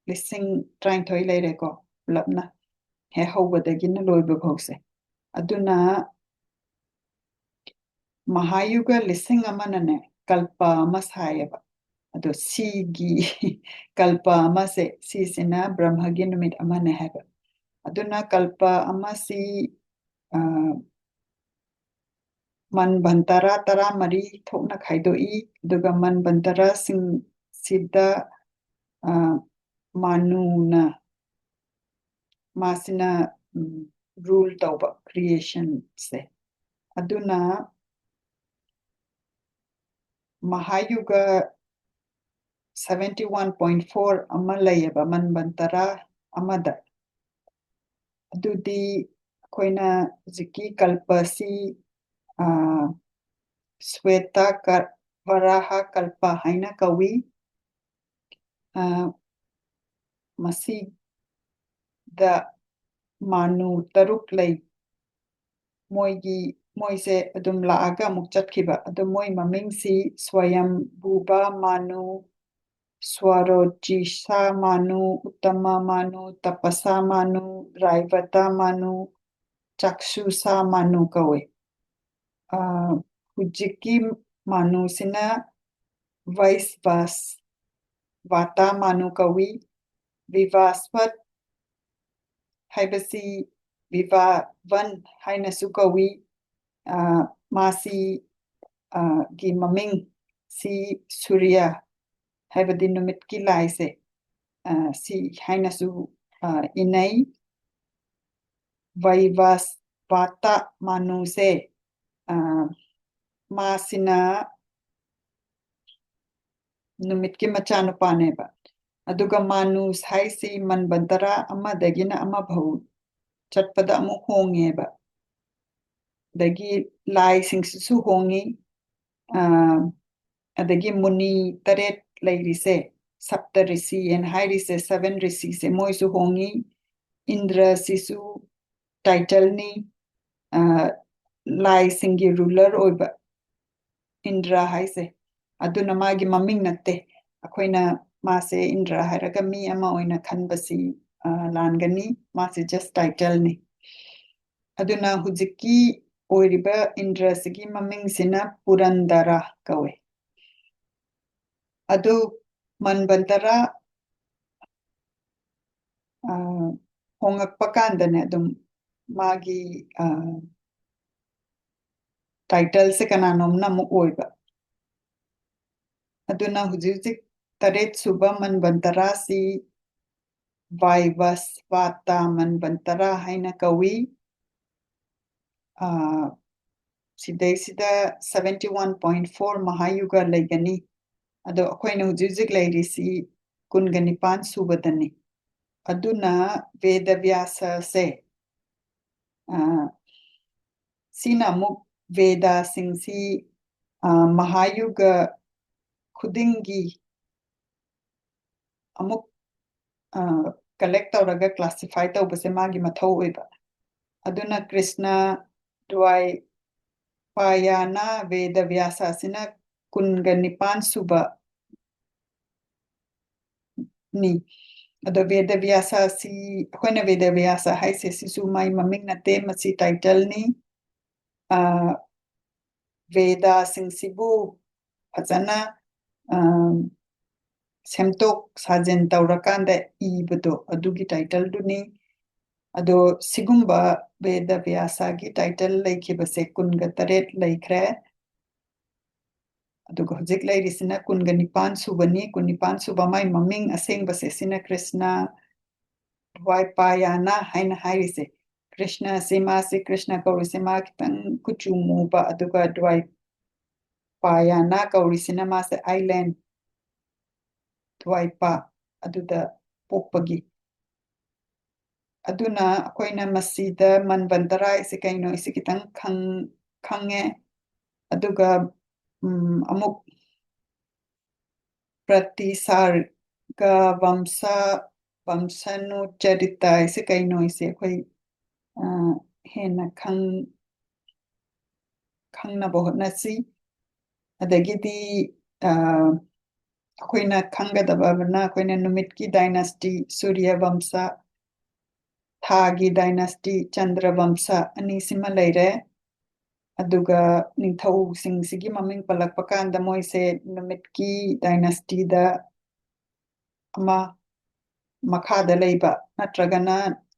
ꯂꯤꯁꯤꯡ ꯇꯔꯥꯅꯤꯊꯣꯏ ꯂꯩꯔꯦꯀꯣ, ꯄꯨꯂꯞꯅ, ꯍꯦꯛ ꯍꯧꯕꯗꯒꯤꯅ ꯂꯣꯏꯕ ꯐꯥꯎꯁꯦ꯫ ꯑꯗꯨꯅ ꯃꯍꯥꯌꯨꯒ ꯂꯤꯁꯤꯡ ꯑꯃꯅꯅꯦ ꯀꯜꯄ ꯑꯃ ꯁꯥꯏꯌꯦꯕ꯫ ꯑꯗꯣ ꯁꯤꯒꯤ ꯀꯜꯄ ꯑꯃꯁꯦ, ꯁꯤꯁꯤꯅ ꯕ꯭ꯔꯍ꯭ꯃꯒꯤ ꯅꯨꯃꯤꯠ ꯑꯃꯅꯦ ꯍꯥꯏꯕ꯫ ꯑꯗꯨꯅ ꯀꯜꯄ ꯑꯃꯁꯤ, ꯑ, ꯃꯟꯚꯟꯇꯔꯥ ꯇꯔꯥꯃꯔꯤ ꯊꯣꯛꯅ ꯈꯥꯏꯗꯣꯛꯏ꯫ ꯑꯗꯨꯒ ꯃꯟꯚꯟꯇꯔꯥꯁꯤꯡꯁꯤꯗ, ꯑ, ꯃꯥꯅꯨꯅ, ꯃꯥꯁꯤꯅ, ꯎꯝ, rule ꯇꯧꯕ creationꯁꯦ꯫ ꯑꯗꯨꯅ ꯃꯍꯥꯌꯨꯒ seventy one point four ꯑꯃ ꯂꯩꯌꯦꯕ ꯃꯟꯚꯟꯇꯔꯥ ꯑꯃꯗ꯫ ꯑꯗꯨꯗꯤ ꯑꯩꯈꯣꯏꯅ ꯍꯧꯖꯤꯛꯀꯤ ꯀꯜꯄꯁꯤ, ꯑ, ꯁ꯭ꯋꯦꯇ ꯀ-, ꯋꯔꯥꯍ ꯀꯜꯄ ꯍꯥꯏꯅ ꯀꯧꯏ꯫ ꯑ, ꯃꯁꯤꯗ ꯃꯥꯅꯨ ꯇꯔꯨꯛ ꯂꯩ꯫ ꯃꯣꯏꯒꯤ, ꯃꯣꯏꯁꯦ ꯑꯗꯨꯝ ꯂꯥꯛꯑꯒ ꯑꯃꯨꯛ ꯆꯠꯈꯤꯕ꯫ ꯑꯗꯣ ꯃꯣꯏ ꯃꯃꯤꯡꯁꯤ ꯁ꯭ꯋꯌꯝꯚꯨꯕ ꯃꯥꯅꯨ, ꯁ꯭ꯋꯔꯣꯆꯤꯁꯥ ꯃꯥꯅꯨ, ꯎꯠꯇꯃ ꯃꯥꯅꯨ, ꯇꯄꯁꯥ ꯃꯥꯅꯨ, ꯔꯥꯏꯕꯇ ꯃꯥꯅꯨ, ꯆꯥꯛꯁꯨꯁꯥ ꯃꯥꯅꯨ ꯀꯧꯋꯦ꯫ ꯑ, ꯍꯧꯖꯤꯛꯀꯤ ꯃꯥꯅꯨꯁꯤꯅ ꯚꯩꯁꯚꯥꯁ ꯚꯥꯇꯥ ꯃꯥꯅꯨ ꯀꯧꯏ꯫ ꯚꯤꯚꯥꯁ꯭ꯋꯠ ꯍꯥꯏꯕꯁꯤ ꯚꯤꯚꯥꯚꯟ ꯍꯥꯏꯅꯁꯨ ꯀꯧꯏ꯫ ꯑ, ꯃꯥꯁꯤ, ꯑ, ꯒꯤ ꯃꯃꯤꯡ ꯁꯤ ꯁꯨꯔꯌ, ꯍꯥꯏꯕꯗꯤ ꯅꯨꯃꯤꯠꯀꯤ ꯂꯥꯏꯁꯦ, ꯑ, ꯁꯤ ꯍꯥꯏꯅꯁꯨ, ꯑ, ꯏꯅꯩ꯫ ꯚꯩꯚꯁ꯭ꯋꯥꯇ ꯃꯥꯅꯨꯁꯦ, ꯑ, ꯃꯥꯁꯤꯅ ꯅꯨꯃꯤꯠꯀꯤ ꯃꯆꯥꯅꯨꯄꯥꯅꯦꯕ꯫ ꯑꯗꯨꯒ ꯃꯥꯅꯨꯁ ꯍꯥꯏꯁꯤ ꯃꯟꯕꯟꯇꯔꯥ ꯑꯃꯗꯒꯤꯅ ꯑꯃ ꯐꯥꯎ ꯆꯠꯄꯗ ꯑꯃꯨꯛ ꯍꯣꯡꯉꯦꯕ꯫ ꯑꯗꯒꯤ ꯂꯥꯏꯁꯤꯡꯁꯤꯁꯨ ꯍꯣꯡꯉꯤ꯫ ꯑ, ꯑꯗꯒꯤ ꯃꯨꯅꯤ ꯇꯔꯦꯠ ꯂꯩꯔꯤꯁꯦ, ꯁꯞꯇ ꯔꯤꯁꯤ ꯍꯥꯏꯅ ꯍꯥꯏꯔꯤꯁꯦ, ꯁꯚꯦꯟ ꯔꯤꯁꯤꯁꯦ ꯃꯣꯏꯁꯨ ꯍꯣꯡꯉꯤ꯫ ꯏꯟꯗ꯭ꯔꯁꯤꯁꯨ ꯇꯥꯏꯇꯜꯅꯤ, ꯑ, ꯂꯥꯏꯁꯤꯡꯒꯤ ꯔꯨꯂꯔ ꯑꯣꯏꯕ ꯏꯟꯗ꯭ꯔ ꯍꯥꯏꯁꯦ꯫ ꯑꯗꯨꯅ ꯃꯥꯒꯤ ꯃꯃꯤꯡ ꯅꯠꯇꯦ꯫ ꯑꯩꯈꯣꯏꯅ ꯃꯥꯁꯦ ꯏꯟꯗ꯭ꯔ ꯍꯥꯏꯔꯒ ꯃꯤ ꯑꯃ ꯑꯣꯏꯅ ꯈꯟꯕꯁꯤ, ꯑ, ꯂꯥꯟꯒꯅꯤ꯫ ꯃꯥꯁꯦ ꯖꯁ ꯇꯥꯏꯇꯜꯅꯤ꯫ ꯑꯗꯨꯅ ꯍꯧꯖꯤꯛꯀꯤ ꯑꯣꯏꯔꯤꯕ ꯏꯟꯗ꯭ꯔꯁꯤꯒꯤ ꯃꯃꯤꯡꯁꯤꯅ ꯄꯨꯔꯟꯗꯔ ꯀꯧꯋꯦ꯫ ꯑꯗꯨ ꯃꯟꯕꯟꯇꯔꯥ, ꯑ, ꯍꯣꯡꯉꯛꯄ ꯀꯥꯟꯗꯅꯦ ꯑꯗꯨꯝ ꯃꯥꯒꯤ, ꯑ, ꯇꯥꯏꯇꯜꯁꯦ ꯀꯅꯥꯅꯣꯝꯅ ꯑꯃꯨꯛ ꯑꯣꯏꯕ꯫ ꯑꯗꯨꯅ ꯍꯧꯖꯤꯛ ꯍꯧꯖꯤꯛ ꯇꯔꯦꯠ ꯁꯨꯕ ꯃꯟꯕꯟꯇꯔꯥꯁꯤ ꯚꯥꯏꯚꯁ꯭ꯋꯥꯇ ꯃꯟꯕꯟꯇꯔꯥ ꯍꯥꯏꯅ ꯀꯧꯏ꯫ ꯑ, ꯁꯤꯗꯩꯁꯤꯗ seventy one point four ꯃꯍꯥꯌꯨꯒ ꯂꯩꯒꯅꯤ꯫ ꯑꯗꯣ ꯑꯩꯈꯣꯏꯅ ꯍꯧꯖꯤꯛ ꯍꯧꯖꯤꯛ ꯂꯩꯔꯤꯁꯤ ꯀꯨꯟꯒ ꯅꯤꯄꯥꯟ ꯁꯨꯕꯗꯅꯤ꯫ ꯑꯗꯨꯅ ꯚꯦꯗ ꯚ꯭ꯌꯥꯁꯁꯦ, ꯑ, ꯁꯤꯅ ꯑꯃꯨꯛ ꯚꯦꯗꯥꯁꯤꯡꯁꯤ, ꯑ, ꯃꯍꯥꯌꯨꯒ ꯈꯨꯗꯤꯡꯒꯤ ꯑꯃꯨꯛ, ꯑ, ꯀꯂꯦꯛ ꯇꯧꯔꯒ ꯀ꯭ꯂꯥꯁꯤꯐꯥꯏ ꯇꯧꯕꯁꯦ ꯃꯥꯒꯤ ꯃꯊꯧ ꯑꯣꯏꯕ꯫ ꯑꯗꯨꯅ ꯀ꯭ꯔꯤꯁꯅ, ꯗ꯭ꯋꯥꯏ, ꯄꯥꯌꯥꯅ, ꯚꯦꯗ ꯚ꯭ꯌꯥꯁ ꯑꯁꯤꯅ ꯀꯨꯟꯒ ꯅꯤꯄꯥꯟ ꯁꯨꯕ ꯅꯤ꯫ ꯑꯗꯣ ꯚꯦꯗ ꯚ꯭ꯌꯥꯁ ꯑꯁꯤ, ꯑꯩꯈꯣꯏꯅ ꯚꯦꯗ ꯚ꯭ꯌꯥꯁ ꯍꯥꯏꯁꯦ ꯁꯤꯁꯨ ꯃꯥꯏ ꯃꯃꯤꯡ ꯅꯠꯇꯦ, ꯃꯁꯤ ꯇꯥꯏꯇꯜꯅꯤ꯫ ꯑ, ꯚꯦꯗꯥꯁꯤꯡꯁꯤꯕꯨ ꯐꯖꯅ, ꯑ, ꯁꯦꯝꯗꯣꯛ ꯁꯥꯖꯤꯟ ꯇꯧꯔꯀꯥꯟꯗ ꯏꯕꯗꯣ ꯑꯗꯨꯒꯤ ꯇꯥꯏꯇꯜꯗꯨꯅꯤ꯫ ꯑꯗꯣ ꯁꯤꯒꯨꯝꯕ ꯕꯦꯗ ꯕ꯭ꯌꯥꯁꯥꯒꯤ ꯇꯥꯏꯇꯜ ꯂꯩꯈꯤꯕꯁꯦ ꯀꯨꯟꯒ ꯇꯔꯦꯠ ꯂꯩꯈ꯭ꯔꯦ꯫ ꯑꯗꯨꯒ ꯍꯧꯖꯤꯛ ꯂꯩꯔꯤꯁꯤꯅ ꯀꯨꯟꯒ ꯅꯤꯄꯥꯟ ꯁꯨꯕꯅꯤ꯫ ꯀꯨꯟ ꯅꯤꯄꯥꯟ ꯁꯨꯕ ꯃꯥꯏ ꯃꯃꯤꯡ ꯑꯁꯦꯡꯕꯁꯦ ꯁꯤꯅ ꯀ꯭ꯔꯤꯁꯅ ꯗ꯭ꯋꯥꯏꯄꯥꯌꯥꯅ ꯍꯥꯏꯅ ꯍꯥꯏꯔꯤꯁꯦ꯫ ꯀ꯭ꯔꯤꯁꯅꯁꯦ ꯃꯥꯁꯦ, ꯀ꯭ꯔꯤꯁꯅ ꯀꯧꯔꯤꯁꯦ ꯃꯥ ꯈꯤꯇꯪ ꯀꯨꯆꯨ ꯃꯨꯕ, ꯑꯗꯨꯒ ꯗ꯭ꯋꯥꯏꯄꯥꯌꯥꯅ ꯀꯧꯔꯤꯁꯤꯅ ꯃꯥꯁꯦ ꯑꯥꯏꯂꯦꯟ ꯗ꯭ꯋꯥꯏꯄꯥ ꯑꯗꯨꯗ ꯄꯣꯛꯄꯒꯤ꯫ ꯑꯗꯨꯅ ꯑꯩꯈꯣꯏꯅ ꯃꯁꯤꯗ ꯃꯟꯕꯟꯇꯔꯥ ꯍꯥꯏꯁꯦ ꯀꯩꯅꯣ ꯍꯥꯏꯁꯦ ꯈꯤꯇꯪ ꯈꯪ-, ꯈꯪꯉꯦ꯫ ꯑꯗꯨꯒ, ꯎꯝ, ꯑꯃꯨꯛ ꯄ꯭ꯔꯇꯤꯁꯥꯔꯒ ꯚꯝꯁ-, ꯚꯝꯁꯅꯨꯆꯔꯤꯇ ꯍꯥꯏꯁꯦ ꯀꯩꯅꯣ ꯍꯥꯏꯁꯦ ꯑꯩꯈꯣꯏ, ꯑ, ꯍꯦꯟꯅ ꯈꯪ-, ꯈꯪꯅꯕ ꯍꯣꯠꯅꯁꯤ꯫ ꯑꯗꯒꯤꯗꯤ, ꯑ, ꯑꯩꯈꯣꯏꯅ ꯈꯪꯒꯗꯕ ꯑꯃꯅ ꯑꯩꯈꯣꯏꯅ ꯅꯨꯃꯤꯠꯀꯤ ꯗꯥꯏꯅꯥꯁꯇꯤ, ꯁꯨꯔ꯭ꯌ ꯚꯝꯁ, ꯊꯥꯒꯤ ꯗꯥꯏꯅꯥꯁꯇꯤ, ꯆꯟꯗ꯭ꯔ ꯚꯝꯁ ꯑꯅꯤꯁꯤꯃ ꯂꯩꯔꯦ꯫ ꯑꯗꯨꯒ ꯅꯤꯡꯊꯧꯁꯤꯡꯁꯤꯒꯤ ꯃꯃꯤꯡ ꯄꯜꯂꯛꯄ ꯀꯥꯟꯗ ꯃꯣꯏꯁꯦ ꯅꯨꯃꯤꯠꯀꯤ ꯗꯥꯏꯅꯥꯁꯇꯤꯗ ꯑꯃ ꯃꯈꯥꯗ ꯂꯩꯕ ꯅꯠꯇ꯭ꯔꯒꯅ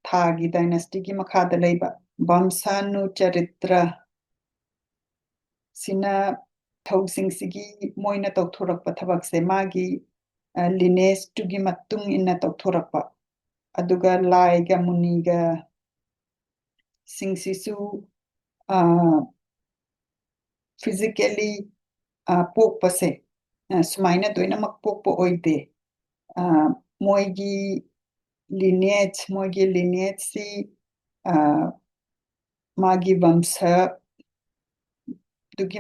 ꯊꯥꯒꯤ ꯗꯥꯏꯅꯥꯁꯇꯤꯒꯤ ꯃꯈꯥꯗ ꯂꯩꯕ ꯚꯝꯁꯥꯅꯨꯆꯔꯤꯇ꯭ꯔ ꯁꯤꯅ ꯊꯧꯁꯤꯡꯁꯤꯒꯤ ꯃꯣꯏꯅ ꯇꯧꯊꯣꯔꯛꯄ ꯊꯕꯛꯁꯦ ꯃꯥꯒꯤ, ꯑ, ꯂꯤꯅꯦꯖꯇꯨꯒꯤ ꯃꯇꯨꯡ ꯏꯟꯅ ꯇꯧꯊꯣꯔꯛꯄ꯫ ꯑꯗꯨꯒ ꯂꯥꯏꯒ ꯃꯨꯅꯤꯒ ꯁꯤꯡꯁꯤꯁꯨ, ꯑ, physically, ꯑ, ꯄꯣꯛꯄꯁꯦ, ꯑ, ꯁꯨꯃꯥꯏꯅ ꯂꯣꯏꯅꯃꯛ ꯄꯣꯛꯄ ꯑꯣꯏꯗꯦ꯫ ꯑ, ꯃꯣꯏꯒꯤ lineage, ꯃꯣꯏꯒꯤ lineageꯁꯤ, ꯑ, ꯃꯥꯒꯤ ꯚꯝꯁꯗꯨꯒꯤ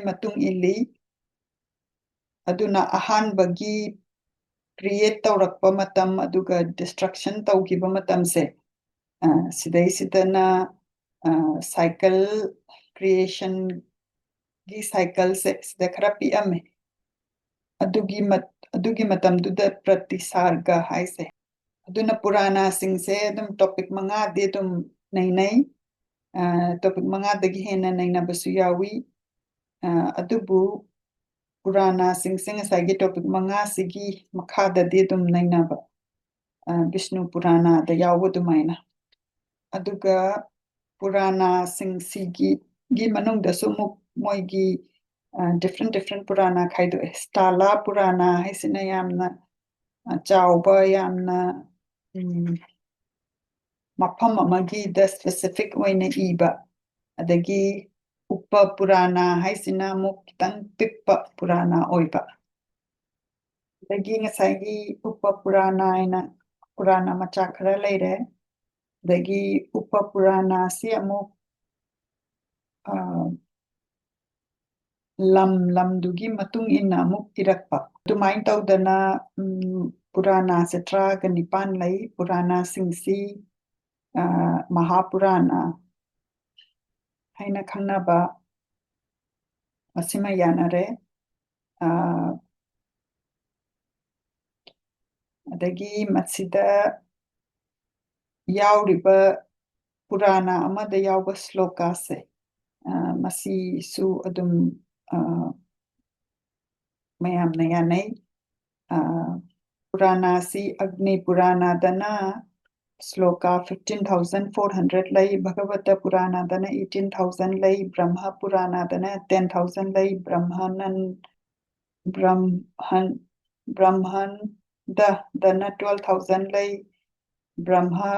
ꯃꯇꯨꯡ ꯏꯜꯂꯤ꯫ ꯑꯗꯨꯅ ꯑꯍꯥꯟꯕꯒꯤ create ꯇꯧꯔꯛꯄ ꯃꯇꯝ ꯑꯗꯨꯒ destruction ꯇꯧꯈꯤꯕ ꯃꯇꯝꯁꯦ, ꯑ, ꯁꯤꯗꯩꯁꯤꯗꯅ, ꯑ, cycle, creationꯒꯤ cycleꯁꯦ ꯁꯤꯗ ꯈꯔ ꯄꯤꯛꯑꯝꯃꯦ꯫ ꯑꯗꯨꯒꯤ ꯃꯠ-, ꯑꯗꯨꯒꯤ ꯃꯇꯝꯗꯨꯗ ꯄ꯭ꯔꯇꯤꯁꯥꯔꯒ ꯍꯥꯏꯁꯦ꯫ ꯑꯗꯨꯅ ꯄꯨꯔꯥꯅꯥꯁꯤꯡꯁꯦ ꯑꯗꯨꯝ topic ꯃꯉꯥꯗꯤ ꯑꯗꯨꯝ ꯅꯩꯅꯩ꯫ ꯑ, topic ꯃꯉꯥꯗꯒꯤ ꯍꯦꯟꯅ ꯅꯩꯅꯕꯁꯨ ꯌꯥꯎꯏ꯫ ꯑ, ꯑꯗꯨꯕꯨ ꯄꯨꯔꯥꯅꯥꯁꯤꯡꯁꯦ ꯉꯁꯥꯏꯒꯤ topic ꯃꯉꯥꯁꯤꯒꯤ ꯃꯈꯥꯗꯗꯤ ꯑꯗꯨꯝ ꯅꯩꯅꯕ, ꯑ, ꯕꯤꯁꯅꯨ ꯄꯨꯔꯥꯅꯥꯗ ꯌꯥꯎꯕ ꯑꯗꯨꯃꯥꯏꯅ꯫ ꯑꯗꯨꯒ ꯄꯨꯔꯥꯅꯥꯁꯤꯡꯁꯤꯒꯤ ꯒꯤ ꯃꯅꯨꯡꯗꯁꯨ ꯑꯃꯨꯛ ꯃꯣꯏꯒꯤ ꯗꯤꯐ꯭ꯔꯦꯟ ꯗꯤꯐ꯭ꯔꯦꯟ ꯄꯨꯔꯥꯅꯥ ꯈꯥꯏꯗꯣꯛꯑꯦ꯫ ꯁ꯭ꯇꯥꯂꯥ ꯄꯨꯔꯥꯅꯥ ꯍꯥꯏꯁꯤꯅ ꯌꯥꯝꯅ ꯑ, ꯆꯥꯎꯕ, ꯌꯥꯝꯅ ꯎꯝ, ꯃꯐꯝ ꯑꯃꯒꯤꯗ ꯁ꯭ꯄꯦꯁꯤꯐꯤꯛ ꯑꯣꯏꯅ ꯏꯕ꯫ ꯑꯗꯒꯤ ꯎꯄ ꯄꯨꯔꯥꯅꯥ ꯍꯥꯏꯁꯤꯅ ꯑꯃꯨꯛ ꯈꯤꯇꯪ ꯄꯤꯛꯄ ꯄꯨꯔꯥꯅꯥ ꯑꯣꯏꯕ꯫ ꯑꯗꯒꯤ ꯉꯁꯥꯏꯒꯤ ꯎꯄ ꯄꯨꯔꯥꯅꯥ ꯍꯥꯏꯅ ꯄꯨꯔꯥꯅꯥ ꯃꯆꯥ ꯈꯔ ꯂꯩꯔꯦ꯫ ꯑꯗꯒꯤ ꯎꯄ ꯄꯨꯔꯥꯅꯥꯁꯤ ꯑꯃꯨꯛ ꯑ, ꯂꯝ ꯂꯝꯗꯨꯒꯤ ꯃꯇꯨꯡ ꯏꯟꯅ ꯑꯃꯨꯛ ꯏꯔꯛꯄ꯫ ꯑꯗꯨꯃꯥꯏꯅ ꯇꯧꯗꯅ ꯎꯝ, ꯄꯨꯔꯥꯅꯥꯁꯦ ꯇꯔꯥꯒ ꯅꯤꯄꯥꯟ ꯂꯩ꯫ ꯄꯨꯔꯥꯅꯥꯁꯤꯡꯁꯤ ꯑ, ꯃꯍꯥꯄꯨꯔꯥꯅꯥ ꯍꯥꯏꯅ ꯈꯪꯅꯕ ꯑꯁꯤꯃ ꯌꯥꯅꯔꯦ꯫ ꯑ, ꯑꯗꯒꯤ ꯃꯁꯤꯗ ꯌꯥꯎꯔꯤꯕ ꯄꯨꯔꯥꯅꯥ ꯑꯃꯗ ꯌꯥꯎꯕ ꯁ꯭ꯂꯣꯀꯥꯁꯦ ꯑ, ꯃꯁꯤꯁꯨ ꯑꯗꯨꯝ ꯑ, ꯃꯌꯥꯝꯅ ꯌꯥꯅꯩ꯫ ꯑ, ꯄꯨꯔꯥꯅꯥꯁꯤ ꯑꯒꯅꯤ ꯄꯨꯔꯥꯅꯥꯗꯅ ꯁ꯭ꯂꯣꯀꯥ fifteen thousand four hundred ꯂꯩ, ꯚꯒꯕꯇ ꯄꯨꯔꯥꯅꯥꯗꯅ eighteen thousand ꯂꯩ, ꯕ꯭ꯔꯍ꯭ꯃ ꯄꯨꯔꯥꯅꯥꯗꯅ ten thousand ꯂꯩ, ꯕ꯭ꯔꯍ꯭ꯃꯅꯟ ꯕ꯭ꯔꯍ꯭ꯃꯟ ꯕ꯭ꯔꯍ꯭ꯃꯟꯗꯗꯅ twelve thousand ꯂꯩ, ꯕ꯭ꯔꯍ꯭ꯃ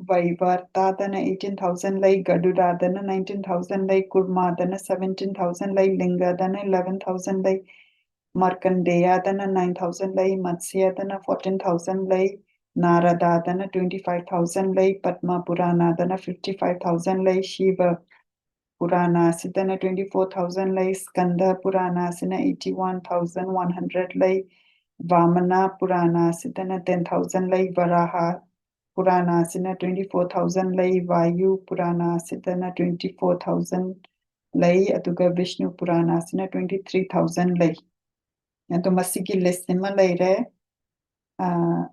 ꯚꯩꯕꯔꯇꯥꯗꯅ eighteen thousand ꯂꯩ, ꯒꯔꯨꯗꯥꯗꯅ nineteen thousand ꯂꯩ, ꯀꯨꯔꯃꯥꯗꯅ seventeen thousand ꯂꯩ, ꯂꯤꯡꯒꯗꯅ eleven thousand ꯂꯩ, ꯃꯥꯔꯀꯟꯗꯦꯌꯥꯗꯅ nine thousand ꯂꯩ, ꯃꯠꯁ꯭ꯌꯗꯅ fourteen thousand ꯂꯩ, ꯅꯥꯔꯗꯥꯗꯅ twenty five thousand ꯂꯩ, ꯄꯗꯃ ꯄꯨꯔꯥꯅꯥꯗꯅ fifty five thousand ꯂꯩ, ꯁꯤꯕ ꯄꯨꯔꯥꯅꯥꯁꯤꯗꯅ twenty four thousand ꯂꯩ, ꯁ꯭ꯀꯟꯗ ꯄꯨꯔꯥꯅꯥꯁꯤꯅ eighty one thousand one hundred ꯂꯩ, ꯚꯥꯃꯅꯥ ꯄꯨꯔꯥꯅꯥꯁꯤꯗꯅ ten thousand ꯂꯩ, ꯚꯔꯥꯍ ꯄꯨꯔꯥꯅꯥꯁꯤꯅ twenty four thousand ꯂꯩ, ꯚꯥꯌꯨ ꯄꯨꯔꯥꯅꯥꯁꯤꯗꯅ twenty four thousand ꯂꯩ, ꯑꯗꯨꯒ ꯚꯤꯁꯅꯨ ꯄꯨꯔꯥꯅꯥꯁꯤꯅ twenty three thousand ꯂꯩ꯫ ꯑꯗꯣ ꯃꯁꯤꯒꯤ ꯂꯤꯁ ꯑꯃ ꯂꯩꯔꯦ꯫ ꯑ,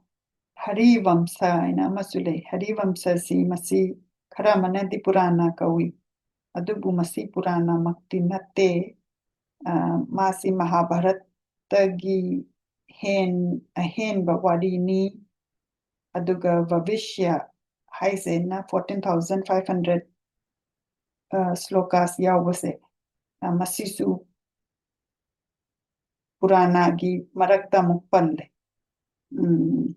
ꯍꯔꯤꯕꯝꯁ ꯍꯥꯏꯅ ꯑꯃꯁꯨ ꯂꯩ꯫ ꯍꯔꯤꯕꯝꯁꯁꯤ ꯃꯁꯤ ꯈꯔ ꯑꯃꯅꯗꯤ ꯄꯨꯔꯥꯅꯥ ꯀꯧꯏ, ꯑꯗꯨꯕꯨ ꯃꯁꯤ ꯄꯨꯔꯥꯅꯥꯃꯛꯇꯤ ꯅꯠꯇꯦ꯫ ꯑ, ꯃꯥꯁꯤ ꯃꯍꯥꯚꯥꯔꯠꯇꯒꯤ ꯍꯦꯟ-, ꯑꯍꯦꯟꯕ ꯋꯥꯔꯤꯅꯤ꯫ ꯑꯗꯨꯒ ꯚꯕꯤꯁ꯭ꯌ ꯍꯥꯏꯁꯦꯅ fourteen thousand five hundred ꯁ꯭ꯂꯣꯀꯥꯁ ꯌꯥꯎꯕꯁꯦ, ꯑ, ꯃꯁꯤꯁꯨ ꯄꯨꯔꯥꯅꯥꯒꯤ ꯃꯔꯛꯇ ꯑꯃꯨꯛ ꯄꯜꯂꯦ꯫ ꯎꯝ,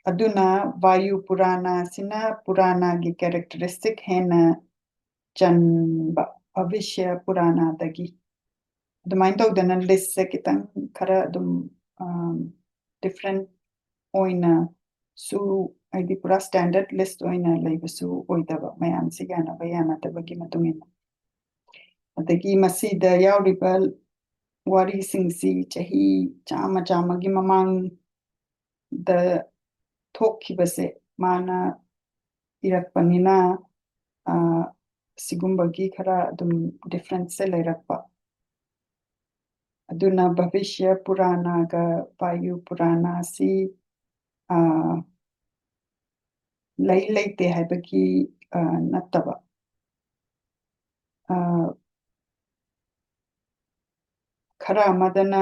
ꯑꯗꯨꯅ ꯚꯥꯌꯨ ꯄꯨꯔꯥꯅꯥꯁꯤꯅ ꯄꯨꯔꯥꯅꯥꯒꯤ ꯀꯦꯔꯦꯛꯇꯔꯤꯁꯇꯤꯛ ꯍꯦꯟꯅ ꯆꯟꯕ ꯚꯕꯤꯁ꯭ꯌ ꯄꯨꯔꯥꯅꯥꯗꯒꯤ꯫ ꯑꯗꯨꯃꯥꯏꯅ ꯇꯧꯗꯅ ꯂꯤꯁꯁꯦ ꯈꯤꯇꯪ ꯈꯔ ꯑꯗꯨꯝ, ꯑꯝ, ꯗꯤꯐ꯭ꯔꯦꯟ ꯑꯣꯏꯅꯁꯨ, ꯍꯥꯏꯗꯤ ꯄꯨꯔꯥ ꯁ꯭ꯇꯦꯟꯗꯔꯠ ꯂꯤꯁ ꯑꯣꯏꯅ ꯂꯩꯕꯁꯨ ꯑꯣꯏꯗꯕ, ꯃꯌꯥꯝꯁꯤ ꯌꯥꯅꯕ ꯌꯥꯅꯗꯕꯒꯤ ꯃꯇꯨꯡ ꯏꯟꯅ꯫ ꯑꯗꯒꯤ ꯃꯁꯤꯗ ꯌꯥꯎꯔꯤꯕ ꯋꯥꯔꯤꯁꯤꯡꯁꯤ ꯆꯍꯤ ꯆꯥꯝꯃ, ꯆꯥꯝꯃꯒꯤ ꯃꯃꯥꯡꯗ ꯊꯣꯛꯈꯤꯕꯁꯦ ꯃꯥꯅ ꯏꯔꯛꯄꯅꯤꯅ, ꯑ, ꯁꯤꯒꯨꯝꯕꯒꯤ ꯈꯔ ꯑꯗꯨꯝ ꯗꯤꯐ꯭ꯔꯦꯟꯁꯁꯦ ꯂꯩꯔꯛꯄ꯫ ꯑꯗꯨꯅ ꯚꯕꯤꯁ꯭ꯌ ꯄꯨꯔꯥꯅꯥꯒ ꯚꯥꯌꯨ ꯄꯨꯔꯥꯅꯥꯁꯤ, ꯑ, ꯂꯩ ꯂꯩꯇꯦ ꯍꯥꯏꯕꯒꯤ, ꯑ, ꯅꯠꯇꯕ꯫ ꯑ, ꯈꯔ ꯑꯃꯗꯅ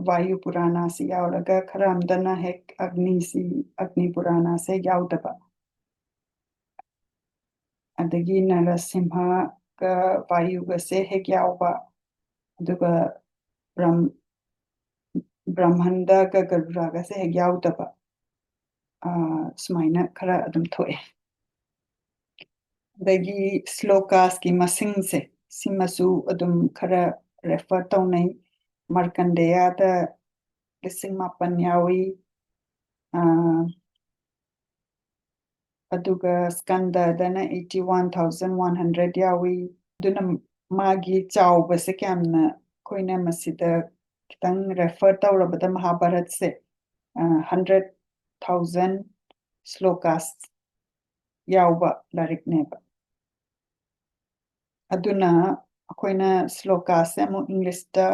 ꯚꯥꯌꯨ ꯄꯨꯔꯥꯅꯥꯁꯤ ꯌꯥꯎꯔꯒ, ꯈꯔ ꯑꯃꯗꯅ ꯍꯦꯛ ꯑꯒꯅꯤꯁꯤ, ꯑꯒꯅꯤ ꯄꯨꯔꯥꯅꯥꯁꯦ ꯌꯥꯎꯗꯕ꯫ ꯑꯗꯒꯤ ꯅꯔꯁꯤꯝꯍꯒ ꯚꯥꯌꯨꯒꯁꯦ ꯍꯦꯛ ꯌꯥꯎꯕ, ꯑꯗꯨꯒ ꯕ꯭ꯔꯝ-, ꯕ꯭ꯔꯍꯃꯟꯗꯒ ꯒꯔꯨꯔꯥꯒꯁꯦ ꯍꯦꯛ ꯌꯥꯎꯗꯕ, ꯑ, ꯁꯨꯃꯥꯏꯅ ꯈꯔ ꯑꯗꯨꯝ ꯊꯣꯛꯑꯦ꯫ ꯑꯗꯒꯤ ꯁ꯭ꯂꯣꯀꯥꯁꯀꯤ ꯃꯁꯤꯡꯁꯦ, ꯁꯤꯃꯁꯨ ꯑꯗꯨꯝ ꯈꯔ ꯔꯦꯐꯔ ꯇꯧꯅꯩ꯫ ꯃꯥꯔꯀꯟꯗꯦꯌꯥꯗ ꯂꯤꯁꯤꯡ ꯃꯥꯄꯟ ꯌꯥꯎꯏ꯫ ꯑ, ꯑꯗꯨꯒ ꯁ꯭ꯀꯟꯗꯗꯅ eighty one thousand one hundred ꯌꯥꯎꯏ꯫ ꯑꯗꯨꯅ ꯃꯥꯒꯤ ꯆꯥꯎꯕꯁꯦ ꯀꯌꯥꯝꯅ ꯑꯩꯈꯣꯏꯅ ꯃꯁꯤꯗ ꯈꯤꯇꯪ ꯔꯦꯐꯔ ꯇꯧꯔꯕꯗ ꯃꯍꯥꯚꯥꯔꯠꯁꯦ, ꯑ, hundred thousand ꯁ꯭ꯂꯣꯀꯥꯁ ꯌꯥꯎꯕ ꯂꯥꯏꯔꯤꯛꯅꯦꯕ꯫ ꯑꯗꯨꯅ ꯑꯩꯈꯣꯏꯅ ꯁ꯭ꯂꯣꯀꯥꯁꯦ ꯑꯃꯨꯛ ꯏꯪꯂꯤꯁꯇ,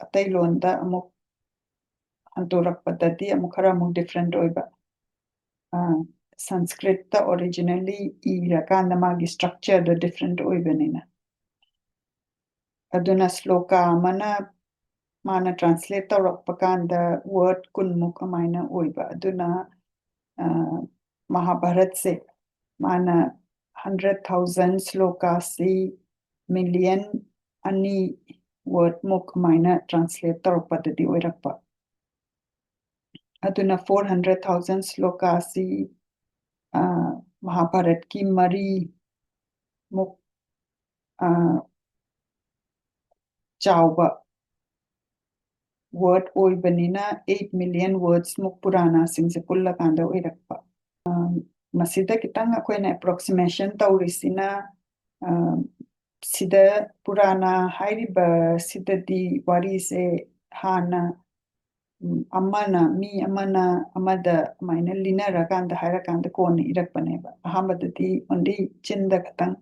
ꯑꯇꯩ ꯂꯣꯟꯗ ꯑꯃꯨꯛ ꯍꯟꯗꯣꯔꯛꯄꯗꯗꯤ ꯑꯃꯨꯛ ꯈꯔ ꯑꯃꯨꯛ ꯗꯤꯐ꯭ꯔꯦꯟꯠ ꯑꯣꯏꯕ꯫ ꯑ, ꯁꯪꯁꯀ꯭ꯔꯤꯠꯇ ꯑꯣꯔꯤꯖꯤꯅꯦꯜꯂꯤ ꯏꯔꯀꯥꯟꯗ ꯃꯥꯒꯤ ꯁ꯭ꯇ꯭ꯔꯛꯆꯔꯗꯣ ꯗꯤꯐ꯭ꯔꯦꯟꯠ ꯑꯣꯏꯕꯅꯤꯅ꯫ ꯑꯗꯨꯅ ꯁ꯭ꯂꯣꯀꯥ ꯑꯃꯅ ꯃꯥꯅ ꯇ꯭ꯔꯥꯟꯁꯂꯦꯠ ꯇꯧꯔꯛꯄ ꯀꯥꯟꯗ ꯋꯥꯔꯗ ꯀꯨꯟꯃꯨꯛ ꯑꯗꯨꯃꯥꯏꯅ ꯑꯣꯏꯕ꯫ ꯑꯗꯨꯅ, ꯑ, ꯃꯍꯥꯚꯥꯔꯠꯁꯦ ꯃꯥꯅ ꯍꯟꯗ꯭ꯔꯦꯠ ꯊꯥꯎꯖꯟ ꯁ꯭ꯂꯣꯀꯥꯁꯤ ꯃꯤꯂꯤꯌꯟ ꯑꯅꯤ ꯋꯥꯔꯗꯃꯨꯛ ꯑꯗꯨꯃꯥꯏꯅ ꯇ꯭ꯔꯥꯟꯁꯂꯦꯠ ꯇꯧꯔꯛꯄꯗꯗꯤ ꯑꯣꯏꯔꯛꯄ꯫ ꯑꯗꯨꯅ ꯐꯣꯔ ꯍꯟꯗ꯭ꯔꯦꯠ ꯊꯥꯎꯖꯟ ꯁ꯭ꯂꯣꯀꯥꯁꯤ ꯃꯍꯥꯚꯥꯔꯠꯀꯤ ꯃꯔꯤꯃꯨꯛ ꯆꯥꯎꯕ ꯋꯥꯔꯗ ꯑꯣꯏꯕꯅꯤꯅ ꯑꯩꯠ ꯃꯤꯂꯤꯌꯟ ꯋꯥꯔꯗꯁꯃꯨꯛ ꯄꯨꯔꯥꯅꯥꯁꯤꯡꯁꯦ ꯄꯨꯜꯂꯀꯥꯟꯗ ꯑꯣꯏꯔꯛꯄ꯫ ꯃꯁꯤꯗ ꯈꯤꯇꯪ ꯑꯩꯈꯣꯏꯅ ꯑꯦꯄ꯭ꯔꯣꯛꯁꯤꯃꯦꯁꯟ ꯇꯧꯔꯤꯁꯤꯅ ꯁꯤꯗ ꯄꯨꯔꯥꯅꯥ ꯍꯥꯏꯔꯤꯕꯁꯤꯗꯗꯤ ꯋꯥꯔꯤꯁꯦ ꯍꯥꯟꯅ ꯑꯃꯅ ꯃꯤ ꯑꯃꯅ ꯑꯃꯗ ꯑꯗꯨꯃꯥꯏꯅ ꯂꯤꯅꯔꯀꯥꯟꯗ ꯍꯥꯏꯔꯀꯥꯟꯗ ꯀꯣꯟꯅ ꯏꯔꯛꯄꯅꯦꯕ꯫ ꯑꯍꯥꯟꯕꯗꯗꯤ ꯑꯣꯟꯂꯤ ꯆꯤꯟꯗ ꯈꯛꯇꯪ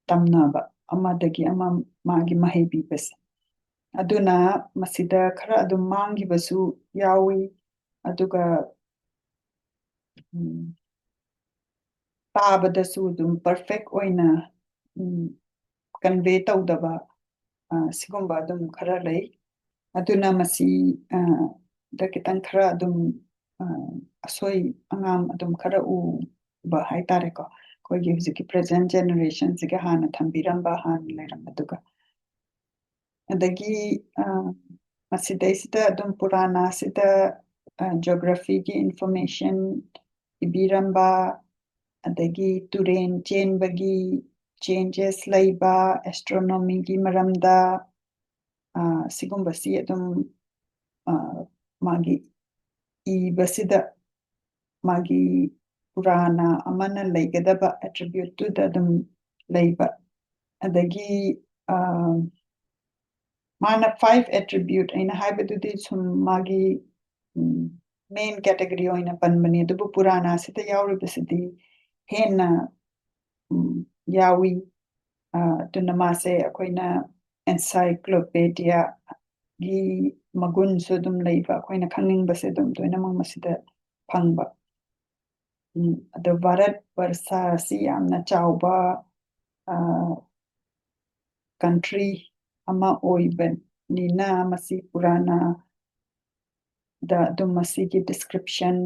ꯇꯝꯅꯕ, ꯑꯃꯗꯒꯤ ꯑꯃ ꯃꯥꯒꯤ ꯃꯍꯩ ꯄꯤꯕꯁꯦ꯫ ꯑꯗꯨꯅ ꯃꯁꯤꯗ ꯈꯔ ꯑꯗꯨꯝ ꯃꯥꯡꯈꯤꯕꯁꯨ ꯌꯥꯎꯏ꯫ ꯑꯗꯨꯒ ꯇꯥꯕꯗꯁꯨ ꯑꯗꯨꯝ ꯄꯔꯐꯦꯛ ꯑꯣꯏꯅ ꯀꯟꯚꯦ ꯇꯧꯗꯕ ꯁꯤꯒꯨꯝꯕ ꯑꯗꯨꯝ ꯈꯔ ꯂꯩ꯫ ꯑꯗꯨꯅ ꯃꯁꯤꯗ ꯈꯤꯇꯪ ꯈꯔ ꯑꯗꯨꯝ ꯑꯁꯣꯏ ꯑꯉꯥꯝ ꯑꯗꯨꯝ ꯈꯔ ꯎꯕ ꯍꯥꯏꯇꯥꯔꯦꯀꯣ꯫ ꯑꯩꯈꯣꯏꯒꯤ ꯍꯧꯖꯤꯛꯀꯤ ꯄ꯭ꯔꯖꯦꯟ ꯖꯦꯅꯦꯔꯦꯁꯟꯁꯤꯒ ꯍꯥꯟꯅ ꯊꯝꯕꯤꯔꯝꯕ, ꯍꯥꯟꯅ ꯂꯩꯔꯝꯕꯗꯨꯒ꯫ ꯑꯗꯒꯤ ꯃꯁꯤꯗꯩꯁꯤꯗ ꯑꯗꯨꯝ ꯄꯨꯔꯥꯅꯥꯁꯤꯗ ꯖꯣꯒ꯭ꯔꯥꯐꯤꯒꯤ ꯏꯟꯐꯣꯔꯃꯦꯁꯟ ꯄꯤꯕꯤꯔꯝꯕ, ꯑꯗꯒꯤ ꯇꯨꯔꯦꯟ ꯆꯦꯟꯕꯒꯤ ꯆꯦꯟꯖꯦꯁ ꯂꯩꯕ, ꯑꯦꯁꯇ꯭ꯔꯣꯅꯣꯃꯤꯒꯤ ꯃꯔꯝꯗ ꯁꯤꯒꯨꯝꯕꯁꯤ ꯑꯗꯨꯝ ꯃꯥꯒꯤ ꯏꯕꯁꯤꯗ ꯃꯥꯒꯤ ꯄꯨꯔꯥꯅ ꯑꯃꯅ ꯂꯩꯒꯗꯕ ꯑꯦꯇ꯭ꯔꯤꯕ꯭ꯌꯨꯠꯇꯨꯗ ꯑꯗꯨꯝ ꯂꯩꯕ꯫ ꯑꯗꯒꯤ ꯃꯥꯅ ꯐꯥꯏꯚ ꯑꯦꯇ꯭ꯔꯤꯕ꯭ꯌꯨꯠ ꯑꯩꯅ ꯍꯥꯏꯕꯗꯨꯗꯤ ꯁꯨꯝ ꯃꯥꯒꯤ ꯃꯦꯟ ꯀꯦꯇꯒꯔꯤ ꯑꯣꯏꯅ ꯄꯟꯕꯅꯤ꯫ ꯑꯗꯨꯕꯨ ꯄꯨꯔꯥꯅꯥꯁꯤꯗ ꯌꯥꯎꯔꯤꯕꯁꯤꯗꯤ ꯍꯦꯟꯅ ꯌꯥꯎꯏ꯫ ꯑꯗꯨꯅ ꯃꯥꯁꯦ ꯑꯩꯈꯣꯏꯅ ꯑꯦꯟꯁꯥꯏꯀ꯭ꯂꯣꯄꯦꯗꯤꯌꯥꯒꯤ ꯃꯒꯨꯟꯁꯨ ꯑꯗꯨꯝ ꯂꯩꯕ, ꯑꯩꯈꯣꯏꯅ ꯈꯪꯅꯤꯡꯕꯁꯦ ꯑꯗꯨꯝ ꯂꯣꯏꯅꯃꯛ ꯃꯁꯤꯗ ꯐꯪꯕ꯫ ꯑꯗꯣ ꯚꯥꯔꯠ ꯕꯔꯁꯥ ꯑꯁꯤ ꯌꯥꯝꯅ ꯆꯥꯎꯕ ꯀꯟꯇ꯭ꯔꯤ ꯑꯃ ꯑꯣꯏꯕꯅꯤꯅ ꯃꯁꯤ ꯄꯨꯔꯥꯅꯥꯗ ꯑꯗꯨꯝ ꯃꯁꯤꯒꯤ ꯗꯤꯁꯀ꯭ꯔꯤꯞꯁꯟ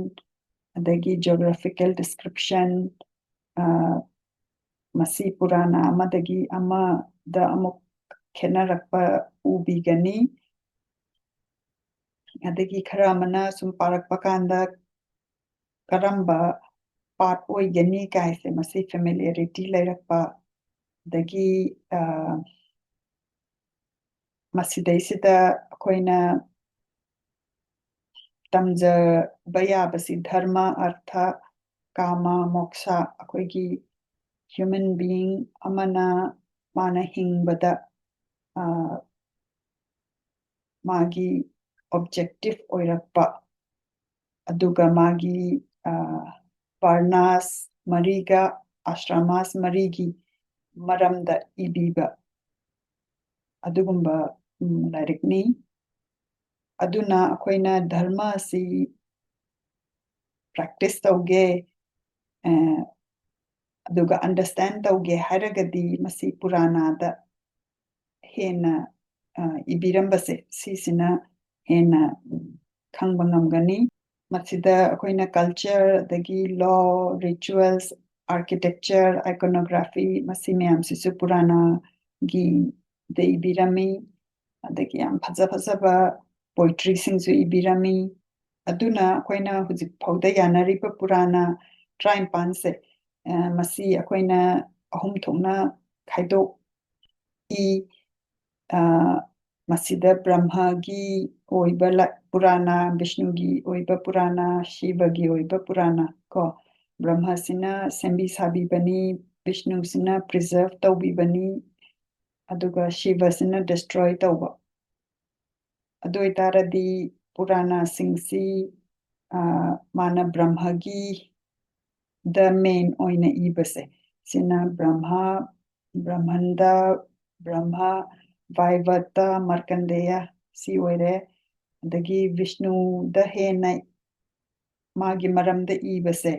ꯑꯗꯒꯤ geographical description, ꯑ, ꯃꯁꯤ ꯄꯨꯔꯥꯅꯥ ꯑꯃꯗꯒꯤ ꯑꯃꯗ ꯑꯃꯨꯛ ꯈꯦꯠꯅꯔꯛꯄ ꯎꯕꯤꯒꯅꯤ꯫ ꯑꯗꯒꯤ ꯈꯔ ꯑꯃꯅ ꯁꯨꯝ ꯄꯥꯔꯛꯄ ꯀꯥꯟꯗ ꯀꯔꯝꯕ part ꯑꯣꯏꯒꯅꯤ ꯀꯥꯏꯁꯦ, ꯃꯁꯤ familiarity ꯂꯩꯔꯛꯄ, ꯑꯗꯒꯤ, ꯑ, ꯃꯁꯤꯗꯩꯁꯤꯗ ꯑꯩꯈꯣꯏꯅ ꯇꯝꯖꯕ ꯌꯥꯕꯁꯤ ꯙꯔꯃ, ꯑꯔꯊ, ꯀꯥꯃ, ꯃꯣꯛꯁꯥ, ꯑꯩꯈꯣꯏꯒꯤ human being ꯑꯃꯅ ꯃꯥꯅ ꯍꯤꯡꯕꯗ, ꯑ, ꯃꯥꯒꯤ objective ꯑꯣꯏꯔꯛꯄ, ꯑꯗꯨꯒ ꯃꯥꯒꯤ, ꯑ, ꯚꯔꯅꯥꯁ ꯃꯔꯤꯒ ꯑꯥꯁ꯭ꯔꯃꯥꯁ ꯃꯔꯤꯒꯤ ꯃꯔꯝꯗ ꯏꯕꯤꯕ ꯑꯗꯨꯒꯨꯝꯕ, ꯎꯝ, ꯂꯥꯏꯔꯤꯛꯅꯤ꯫ ꯑꯗꯨꯅ ꯑꯩꯈꯣꯏꯅ ꯙꯔꯃ ꯑꯁꯤ practice ꯇꯧꯒꯦ, ꯑ, ꯑꯗꯨꯒ understand ꯇꯧꯒꯦ ꯍꯥꯏꯔꯒꯗꯤ ꯃꯁꯤ ꯄꯨꯔꯥꯅꯥꯗ ꯍꯦꯟꯅ, ꯑ, ꯏꯕꯤꯔꯝꯕꯁꯦ ꯁꯤꯁꯤꯅ ꯍꯦꯟꯅ, ꯎꯝ, ꯈꯪꯕ ꯉꯝꯒꯅꯤ꯫ ꯃꯁꯤꯗ ꯑꯩꯈꯣꯏꯅ culture, ꯑꯗꯒꯤ law, rituals, architecture, iconography, ꯃꯁꯤ ꯃꯌꯥꯝꯁꯤꯁꯨ ꯄꯨꯔꯥꯅꯥꯒꯤꯗ ꯏꯕꯤꯔꯝꯃꯤ꯫ ꯑꯗꯒꯤ ꯌꯥꯝ ꯐꯖ ꯐꯖꯕ poetryꯁꯤꯡꯁꯨ ꯏꯕꯤꯔꯝꯃꯤ꯫ ꯑꯗꯨꯅ ꯑꯩꯈꯣꯏꯅ ꯍꯧꯖꯤꯛ ꯐꯥꯎꯗ ꯌꯥꯅꯔꯤꯕ ꯄꯨꯔꯥꯅꯥ ꯇꯔꯥꯅꯤꯄꯥꯟꯁꯦ, ꯑ, ꯃꯁꯤ ꯑꯩꯈꯣꯏꯅ ꯑꯍꯨꯝ ꯊꯣꯛꯅ ꯈꯥꯏꯗꯣꯛꯏ꯫ ꯑ, ꯃꯁꯤꯗ ꯕ꯭ꯔꯍ꯭ꯃꯒꯤ ꯑꯣꯏꯕ ꯂ-, ꯄꯨꯔꯥꯅꯥ, ꯕꯤꯁꯅꯨꯒꯤ ꯑꯣꯏꯕ ꯄꯨꯔꯥꯅꯥ, ꯁꯤꯕꯒꯤ ꯑꯣꯏꯕ ꯄꯨꯔꯥꯅꯥ ꯀꯣ꯫ ꯕ꯭ꯔꯍ꯭ꯃꯁꯤꯅ ꯁꯦꯝꯕꯤ ꯁꯥꯕꯤꯕꯅꯤ, ꯕꯤꯁꯅꯨꯁꯤꯅ preserve ꯇꯧꯕꯤꯕꯅꯤ, ꯑꯗꯨꯒ ꯁꯤꯕꯁꯤꯅ destroy ꯇꯧꯕ꯫ ꯑꯗꯨ ꯑꯣꯏꯇꯥꯔꯗꯤ ꯄꯨꯔꯥꯅꯥꯁꯤꯡꯁꯤ, ꯑ, ꯃꯥꯅ ꯕ꯭ꯔꯍ꯭ꯃꯒꯤ ꯗ main ꯑꯣꯏꯅ ꯏꯕꯁꯦ, ꯁꯤꯅ ꯕ꯭ꯔꯍ꯭ꯃ, ꯕ꯭ꯔꯍ꯭ꯃꯟꯗ, ꯕ꯭ꯔꯍ꯭ꯃ, ꯚꯥꯏꯕꯇ, ꯃꯥꯔꯀꯟꯗꯦꯌ ꯁꯤ ꯑꯣꯏꯔꯦ꯫ ꯑꯗꯒꯤ ꯕꯤꯁꯅꯨꯗ ꯍꯦꯟꯅ ꯃꯥꯒꯤ ꯃꯔꯝꯗ ꯏꯕꯁꯦ,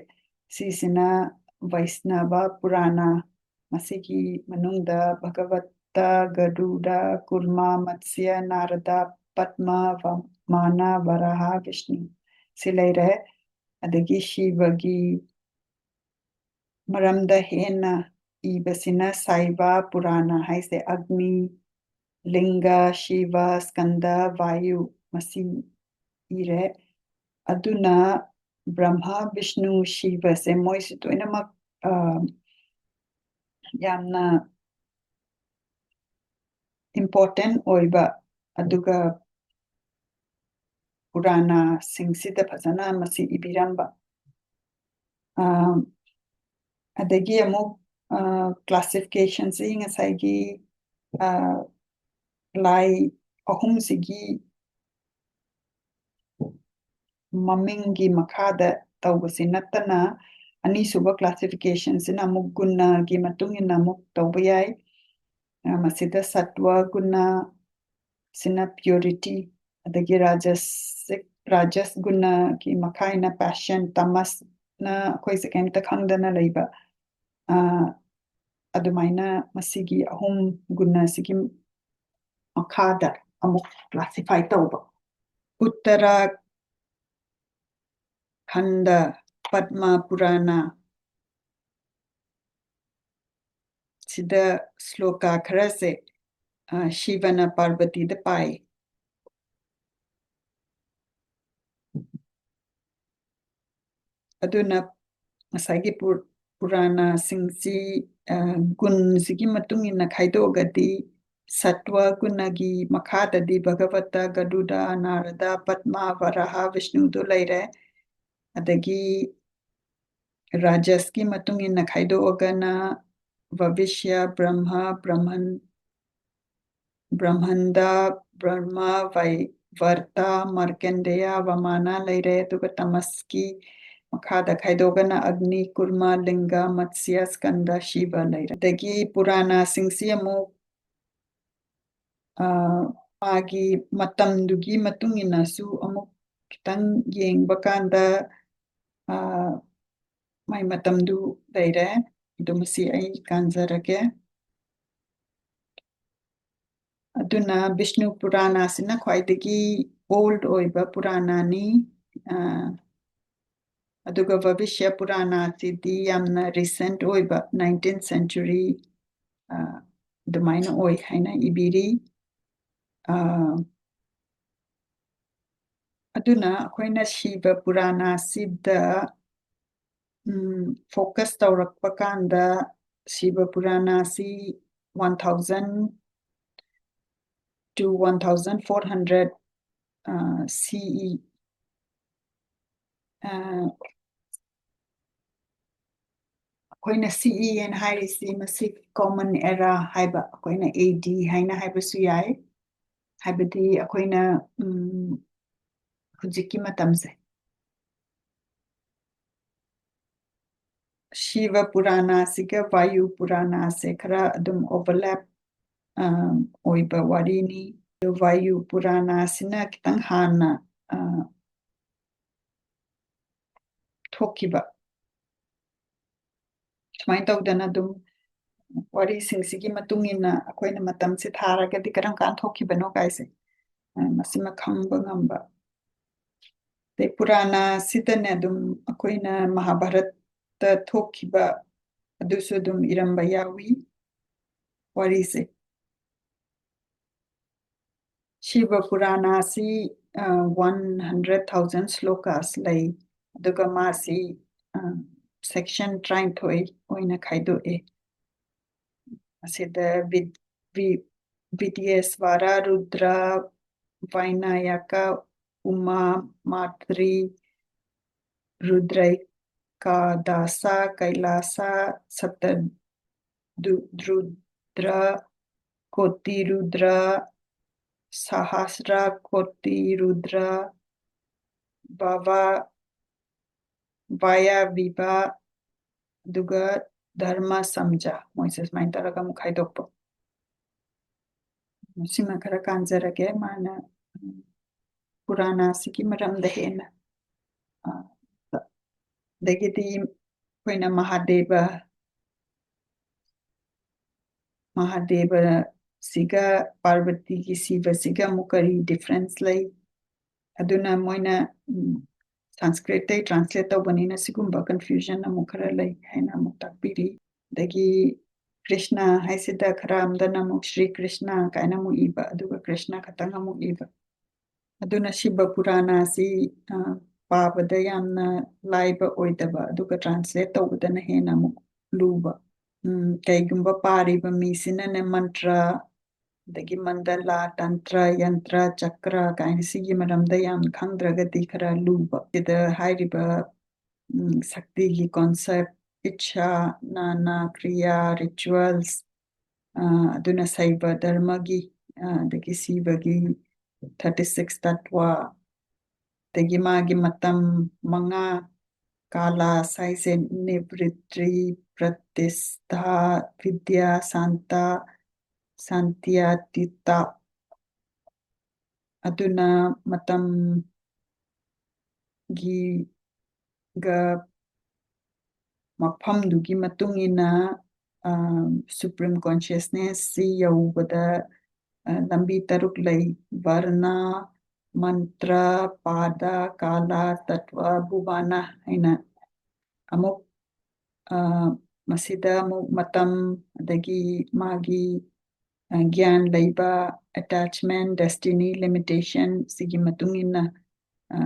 ꯁꯤꯁꯤꯅ ꯚꯩꯁꯅꯚ ꯄꯨꯔꯥꯅꯥ, ꯃꯁꯤꯒꯤ ꯃꯅꯨꯡꯗ ꯚꯒꯕꯇ, ꯒꯔꯨꯗ, ꯀꯨꯔꯃ, ꯃꯠꯁ꯭ꯌ, ꯅꯥꯔꯗ, ꯄꯗ꯭ꯃ, ꯋꯥꯃꯅ, ꯋꯔꯥꯍ, ꯕꯤꯁꯅꯨ ꯁꯤ ꯂꯩꯔꯦ꯫ ꯑꯗꯒꯤ ꯁꯤꯕꯒꯤ ꯃꯔꯝꯗ ꯍꯦꯟꯅ ꯏꯕꯁꯤꯅ ꯁꯥꯏꯕ ꯄꯨꯔꯥꯅ ꯍꯥꯏꯁꯦ ꯑꯒꯅꯤ, ꯂꯤꯡꯒ, ꯁꯤꯕ, ꯁ꯭ꯀꯟꯗ, ꯚꯥꯌꯨ ꯃꯁꯤ ꯏꯔꯦ꯫ ꯑꯗꯨꯅ ꯕ꯭ꯔꯍ꯭ꯃ, ꯕꯤꯁꯅꯨ, ꯁꯤꯕꯁꯦ ꯃꯣꯏꯁꯤ ꯂꯣꯏꯅꯃꯛ, ꯑ, ꯌꯥꯝꯅ important ꯑꯣꯏꯕ, ꯑꯗꯨꯒ ꯄꯨꯔꯥꯅꯥꯁꯤꯡꯁꯤꯗ ꯐꯖꯅ ꯃꯁꯤ ꯏꯕꯤꯔꯝꯕ꯫ ꯑ, ꯑꯗꯒꯤ ꯑꯃꯨꯛ, ꯑ, classificationꯁꯤ ꯉꯁꯥꯏꯒꯤ, ꯑ, ꯂꯥꯏ ꯑꯍꯨꯝꯁꯤꯒꯤ ꯃꯃꯤꯡꯒꯤ ꯃꯈꯥꯗ ꯇꯧꯕꯁꯤ ꯅꯠꯇꯅ, ꯑꯅꯤꯁꯨꯕ classificationꯁꯤꯅ ꯑꯃꯨꯛ ꯒꯨꯅꯒꯤ ꯃꯇꯨꯡ ꯏꯟꯅ ꯑꯃꯨꯛ ꯇꯧꯕ ꯌꯥꯏ꯫ ꯑ, ꯃꯁꯤꯗ ꯁꯠꯋ ꯒꯨꯅ ꯁꯤꯅ purity, ꯑꯗꯒꯤ ꯔꯥꯖꯁ, ꯔꯥꯖꯁ ꯒꯨꯅꯒꯤ ꯃꯈꯥ ꯏꯟꯅ passion, ꯇꯃꯁꯅ ꯑꯩꯈꯣꯏꯁꯦ ꯀꯩꯝꯇ ꯈꯪꯗꯅ ꯂꯩꯕ, ꯑ, ꯑꯗꯨꯃꯥꯏꯅ ꯃꯁꯤꯒꯤ ꯑꯍꯨꯝ ꯒꯨꯅꯁꯤꯒꯤ ꯃꯈꯥꯗ ꯑꯃꯨꯛ classify ꯇꯧꯕ꯫ ꯎꯠꯇꯔꯥ ꯈꯟꯗ ꯄꯗꯃ ꯄꯨꯔꯥꯅ ꯁꯤꯗ ꯁ꯭ꯂꯣꯀꯥ ꯈꯔꯁꯦ, ꯑ, ꯁꯤꯕꯅ ꯄꯥꯔꯕꯇꯤꯗ ꯄꯥꯏ꯫ ꯑꯗꯨꯅ ꯉꯁꯥꯏꯒꯤ ꯄꯨ-, ꯄꯨꯔꯥꯅꯥꯁꯤꯡꯁꯤ, ꯑ, ꯒꯨꯟꯁꯤꯒꯤ ꯃꯇꯨꯡ ꯏꯟꯅ ꯈꯥꯏꯗꯣꯛꯑꯒꯗꯤ ꯁꯠꯋ ꯒꯨꯅꯒꯤ ꯃꯈꯥꯗꯗꯤ ꯚꯒꯕꯇ, ꯒꯔꯨꯗ, ꯅꯥꯔꯗ, ꯄꯗꯃ, ꯚꯔꯥꯍ, ꯕꯤꯁꯅꯨꯗꯨ ꯂꯩꯔꯦ꯫ ꯑꯗꯒꯤ ꯔꯥꯖꯁꯀꯤ ꯃꯇꯨꯡ ꯏꯟꯅ ꯈꯥꯏꯗꯣꯛꯑꯒꯅ ꯚꯕꯤꯁ꯭ꯌ, ꯕ꯭ꯔꯍ꯭ꯃ, ꯕ꯭ꯔꯍꯃꯟ, ꯕ꯭ꯔꯍꯃꯟꯗ, ꯕ꯭ꯔꯍ꯭ꯃ, ꯚꯥꯏ-, ꯚꯔꯇ, ꯃꯥꯔꯀꯟꯗꯦꯌ, ꯋꯥꯃꯅ ꯂꯩꯔꯦ꯫ ꯑꯗꯨꯒ ꯇꯃꯁꯀꯤ ꯃꯈꯥꯗ ꯈꯥꯏꯗꯣꯛꯑꯒꯅ ꯑꯒꯅꯤ, ꯀꯨꯔꯃ, ꯂꯤꯡꯒ, ꯃꯠꯁ꯭ꯌ, ꯁ꯭ꯀꯟꯗ, ꯁꯤꯕ ꯂꯩꯔꯦ꯫ ꯑꯗꯒꯤ ꯄꯨꯔꯥꯅꯥꯁꯤꯡꯁꯤ ꯑꯃꯨꯛ, ꯑ, ꯃꯥꯒꯤ ꯃꯇꯝꯗꯨꯒꯤ ꯃꯇꯨꯡ ꯏꯟꯅꯁꯨ ꯑꯃꯨꯛ ꯈꯤꯇꯪ ꯌꯦꯡꯕ ꯀꯥꯟꯗ, ꯑ, ꯃꯥꯏ ꯃꯇꯝꯗꯨ ꯂꯩꯔꯦ꯫ ꯑꯗꯨ ꯃꯁꯤ ꯑꯩ ꯀꯥꯟꯖꯔꯒꯦ꯫ ꯑꯗꯨꯅ ꯕꯤꯁꯅꯨ ꯄꯨꯔꯥꯅꯥꯁꯤꯅ ꯈ꯭ꯋꯥꯏꯗꯒꯤ old ꯑꯣꯏꯕ ꯄꯨꯔꯥꯅꯥꯅꯤ꯫ ꯑ, ꯑꯗꯨꯒ ꯚꯕꯤꯁ꯭ꯌ ꯄꯨꯔꯥꯅꯥꯁꯤꯗꯤ ꯌꯥꯝꯅ recent ꯑꯣꯏꯕ nineteenth century, ꯑ, ꯑꯗꯨꯃꯥꯏꯅ ꯑꯣꯏ ꯍꯥꯏꯅ ꯏꯕꯤꯔꯤ꯫ ꯑ, ꯑꯗꯨꯅ ꯑꯩꯈꯣꯏꯅ ꯁꯤꯕ ꯄꯨꯔꯥꯅꯥꯁꯤꯗ, ꯎꯝ, focus ꯇꯧꯔꯛꯄ ꯀꯥꯟꯗ ꯁꯤꯕ ꯄꯨꯔꯥꯅꯥꯁꯤ one thousand to one thousand four hundred, ꯑ, C E, ꯑ, ꯑꯩꯈꯣꯏꯅ C E ꯍꯥꯏꯅ ꯍꯥꯏꯔꯤꯁꯤ ꯃꯁꯤ Common Era ꯍꯥꯏꯕ, ꯑꯩꯈꯣꯏꯅ A D ꯍꯥꯏꯅ ꯍꯥꯏꯕꯁꯨ ꯌꯥꯏ꯫ ꯍꯥꯏꯕꯗꯤ ꯑꯩꯈꯣꯏꯅ, ꯎꯝ, ꯍꯧꯖꯤꯛꯀꯤ ꯃꯇꯝꯁꯦ꯫ ꯁꯤꯕ ꯄꯨꯔꯥꯅꯥꯁꯤꯒ ꯚꯥꯌꯨ ꯄꯨꯔꯥꯅꯥꯁꯦ ꯈꯔ ꯑꯗꯨꯝ overlap, ꯑ, ꯑꯣꯏꯕ ꯋꯥꯔꯤꯅꯤ꯫ ꯑꯗꯨ ꯚꯥꯌꯨ ꯄꯨꯔꯥꯅꯥꯁꯤꯅ ꯈꯤꯇꯪ ꯍꯥꯟꯅ, ꯑ, ꯊꯣꯛꯈꯤꯕ꯫ ꯁꯨꯃꯥꯏꯅ ꯇꯧꯗꯅ ꯑꯗꯨꯝ ꯋꯥꯔꯤꯁꯤꯡꯁꯤꯒꯤ ꯃꯇꯨꯡ ꯏꯟꯅ ꯑꯩꯈꯣꯏꯅ ꯃꯇꯝꯁꯦ ꯊꯥꯔꯒꯗꯤ ꯀꯔꯝ ꯀꯥꯟ ꯊꯣꯛꯈꯤꯕꯅꯣ ꯀꯥꯏꯁꯦ, ꯑ, ꯃꯁꯤꯃ ꯈꯪꯕ ꯉꯝꯕ꯫ ꯑꯗꯩ ꯄꯨꯔꯥꯅꯥꯁꯤꯗꯅꯦ ꯑꯗꯨꯝ ꯑꯩꯈꯣꯏꯅ ꯃꯍꯥꯚꯥꯔꯠꯇ ꯊꯣꯛꯈꯤꯕ ꯑꯗꯨꯁꯨ ꯑꯗꯨꯝ ꯏꯔꯝꯕ ꯌꯥꯎꯏ ꯋꯥꯔꯤꯁꯦ꯫ ꯁꯤꯕ ꯄꯨꯔꯥꯅꯥꯁꯤ, ꯑ, one hundred thousand ꯁ꯭ꯂꯣꯀꯥꯁ ꯂꯩ, ꯑꯗꯨꯒ ꯃꯥꯁꯤ, ꯑ, section ꯇꯔꯥꯅꯤꯊꯣꯏ ꯑꯣꯏꯅ ꯈꯥꯏꯗꯣꯛꯑꯦ꯫ ꯑꯁꯤꯗ ꯕꯤ-, ꯕꯤ-, ꯕꯤꯗ꯭ꯌꯦꯁ꯭ꯋꯔ, ꯔꯨꯗ꯭ꯔ, ꯚꯥꯏꯅꯥꯌꯀ, ꯎꯃꯥ, ꯃꯥꯇ꯭ꯔꯤ, ꯔꯨꯗ꯭ꯔꯩꯀꯥꯗꯥꯁ, ꯀꯩꯂꯥꯁ, ꯁꯇ-, ꯗꯨ-, ꯔꯨꯗ꯭ꯔ, ꯀꯣꯇꯤ ꯔꯨꯗ꯭ꯔ, ꯁꯍꯁ꯭ꯔ ꯀꯣꯇꯤ ꯔꯨꯗ꯭ꯔ, ꯚꯕ, ꯚꯌ ꯚꯤꯚ, ꯑꯗꯨꯒ ꯙꯔꯃ ꯁꯝꯖ, ꯃꯣꯏꯁꯦ ꯁꯨꯃꯥꯏꯅ ꯇꯧꯔꯒ ꯑꯃꯨꯛ ꯈꯥꯏꯗꯣꯛꯄ꯫ ꯁꯤꯃ ꯈꯔ ꯀꯥꯟꯖꯔꯒꯦ, ꯃꯥꯅ, ꯎꯝ, ꯄꯨꯔꯥꯅꯥꯁꯤꯒꯤ ꯃꯔꯝꯗ ꯍꯦꯟꯅ, ꯑ, ꯑꯗꯒꯤꯗꯤ ꯑꯩꯈꯣꯏꯅ ꯃꯍꯥꯗꯦꯕ, ꯃꯍꯥꯗꯦꯕꯁꯤꯒ ꯄꯥꯔꯕꯇꯤꯒꯤ ꯁꯤꯕꯁꯤꯒ ꯑꯃꯨꯛ ꯀꯔꯤ difference ꯂꯩ? ꯑꯗꯨꯅ ꯃꯣꯏꯅ, ꯎꯝ, Sanskritꯇꯩ translate ꯇꯧꯕꯅꯤꯅ ꯁꯤꯒꯨꯝꯕ confusion ꯑꯃꯨꯛ ꯈꯔ ꯂꯩ ꯍꯥꯏꯅ ꯑꯃꯨꯛ ꯇꯥꯛꯄꯤꯔꯤ꯫ ꯑꯗꯒꯤ ꯀ꯭ꯔꯤꯁꯅ ꯍꯥꯏꯁꯤꯗ ꯈꯔ ꯑꯃꯗꯅ ꯑꯃꯨꯛ ꯁ꯭ꯔꯤ ꯀ꯭ꯔꯤꯁꯅ ꯀꯥꯏꯅ ꯑꯃꯨꯛ ꯏꯕ, ꯑꯗꯨꯒ ꯀ꯭ꯔꯤꯁꯅ ꯈꯛꯇꯪ ꯑꯃꯨꯛ ꯏꯕ꯫ ꯑꯗꯨꯅ ꯁꯤꯕ ꯄꯨꯔꯥꯅꯥꯁꯤ, ꯑ, ꯄꯥꯕꯗ ꯌꯥꯝꯅ ꯂꯥꯏꯕ ꯑꯣꯏꯗꯕ, ꯑꯗꯨꯒ translate ꯇꯧꯕꯗꯅ ꯍꯦꯟꯅ ꯑꯃꯨꯛ ꯂꯨꯕ꯫ ꯎꯝ, ꯀꯩꯒꯨꯝꯕ ꯄꯥꯔꯤꯕ ꯃꯤꯁꯤꯅꯅꯦ ꯃꯟꯇ꯭ꯔ, ꯑꯗꯒꯤ ꯃꯟꯗꯂꯥ, ꯇꯟꯇ꯭ꯔ, ꯌꯟꯇ꯭ꯔ, ꯆꯀ꯭ꯔ ꯀꯥꯏꯅ ꯁꯤꯒꯤ ꯃꯔꯝꯗ ꯌꯥꯝ ꯈꯪꯗ꯭ꯔꯒꯗꯤ ꯈꯔ ꯂꯨꯕ꯫ ꯁꯤꯗ ꯍꯥꯏꯔꯤꯕ, ꯎꯝ, ꯁꯛꯇꯤꯒꯤ concept, ꯏꯠꯁꯥ, ꯅꯥꯅꯥ, ꯀ꯭ꯔꯤꯌꯥ, rituals, ꯑ, ꯑꯗꯨꯅ ꯁꯩꯕ ꯙꯔꯃꯒꯤ, ꯑ, ꯑꯗꯒꯤ ꯁꯤꯕꯒꯤ thirty six ꯇꯠꯋꯥ, ꯑꯗꯒꯤ ꯃꯥꯒꯤ ꯃꯇꯝ ꯃꯉꯥ, ꯀꯥꯂꯥꯁ ꯍꯥꯏꯁꯦ ꯅꯤꯕ꯭ꯔꯤꯇ꯭ꯔꯤ, ꯄ꯭ꯔꯇꯤꯁꯊꯥ, ꯕꯤꯗ꯭ꯌꯥ, ꯁꯥꯟꯇ, ꯁꯥꯟꯇ꯭ꯌꯥꯇꯤꯇꯥ꯫ ꯑꯗꯨꯅ ꯃꯇꯝꯒꯤ ꯒ ꯃꯐꯝꯗꯨꯒꯤ ꯃꯇꯨꯡ ꯏꯟꯅ, ꯑ, supreme consciousness ꯁꯤ ꯌꯧꯕꯗ, ꯑ, ꯂꯝꯕꯤ ꯇꯔꯨꯛ ꯂꯩ: ꯚꯔꯅ, ꯃꯟꯇ꯭ꯔ, ꯄꯥꯗ, ꯀꯥꯂꯥ, ꯇꯠꯋꯥ, ꯚꯨꯕꯥꯅ ꯍꯥꯏꯅ꯫ ꯑꯃꯨꯛ, ꯑ, ꯃꯁꯤꯗ ꯑꯃꯨꯛ ꯃꯇꯝ, ꯑꯗꯒꯤ ꯃꯥꯒꯤ, ꯑ, ꯒ꯭ꯌꯥꯟ ꯂꯩꯕ, attachment, destiny, limitation ꯁꯤꯒꯤ ꯃꯇꯨꯡ ꯏꯟꯅ, ꯑ,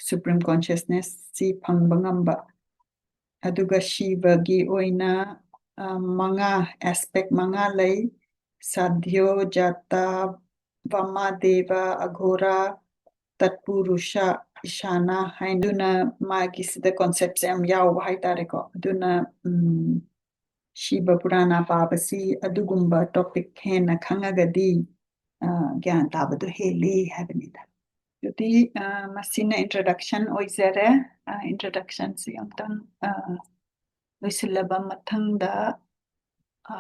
supreme consciousness ꯁꯤ ꯐꯪꯕ ꯉꯝꯕ꯫ ꯑꯗꯨꯒ ꯁꯤꯕꯒꯤ ꯑꯣꯏꯅ, ꯑ, ꯃꯉꯥ, aspect ꯃꯉꯥ ꯂꯩ: ꯁꯥꯙ꯭ꯌꯣ, ꯖꯥꯇꯥ, ꯋꯥꯃꯥꯗꯦꯕ, ꯑꯘꯣꯔꯥ, ꯇꯠꯄꯨꯔꯨꯁ, ꯏꯁꯥꯅ ꯍꯥꯏꯗꯨꯅ ꯃꯥꯒꯤꯁꯤꯗ conceptꯁꯦ ꯌꯥꯝ ꯌꯥꯎꯕ ꯍꯥꯏꯇꯥꯔꯦꯀꯣ꯫ ꯑꯗꯨꯅ, ꯎꯝ, ꯁꯤꯕ ꯄꯨꯔꯥꯅꯥ ꯄꯥꯕꯁꯤ ꯑꯗꯨꯒꯨꯝꯕ topic ꯍꯦꯟꯅ ꯈꯪꯉꯒꯗꯤ, ꯑ, ꯒ꯭ꯌꯥꯟ ꯇꯥꯕꯗꯣ ꯍꯦꯜꯂꯤ ꯍꯥꯏꯕꯅꯤꯗ꯫ ꯑꯗꯨꯗꯤ, ꯑ, ꯃꯁꯤꯅ introduction ꯑꯣꯏꯖꯔꯦ꯫ ꯑ, introductionꯁꯤ ꯑꯃꯨꯛꯇꯪ, ꯑ, ꯂꯣꯏꯁꯤꯜꯂꯕ ꯃꯊꯪꯗ, ꯑ,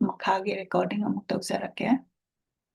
ꯃꯈꯥꯒꯤ recording ꯑꯃꯨꯛ ꯇꯧꯖꯔꯛꯀꯦ꯫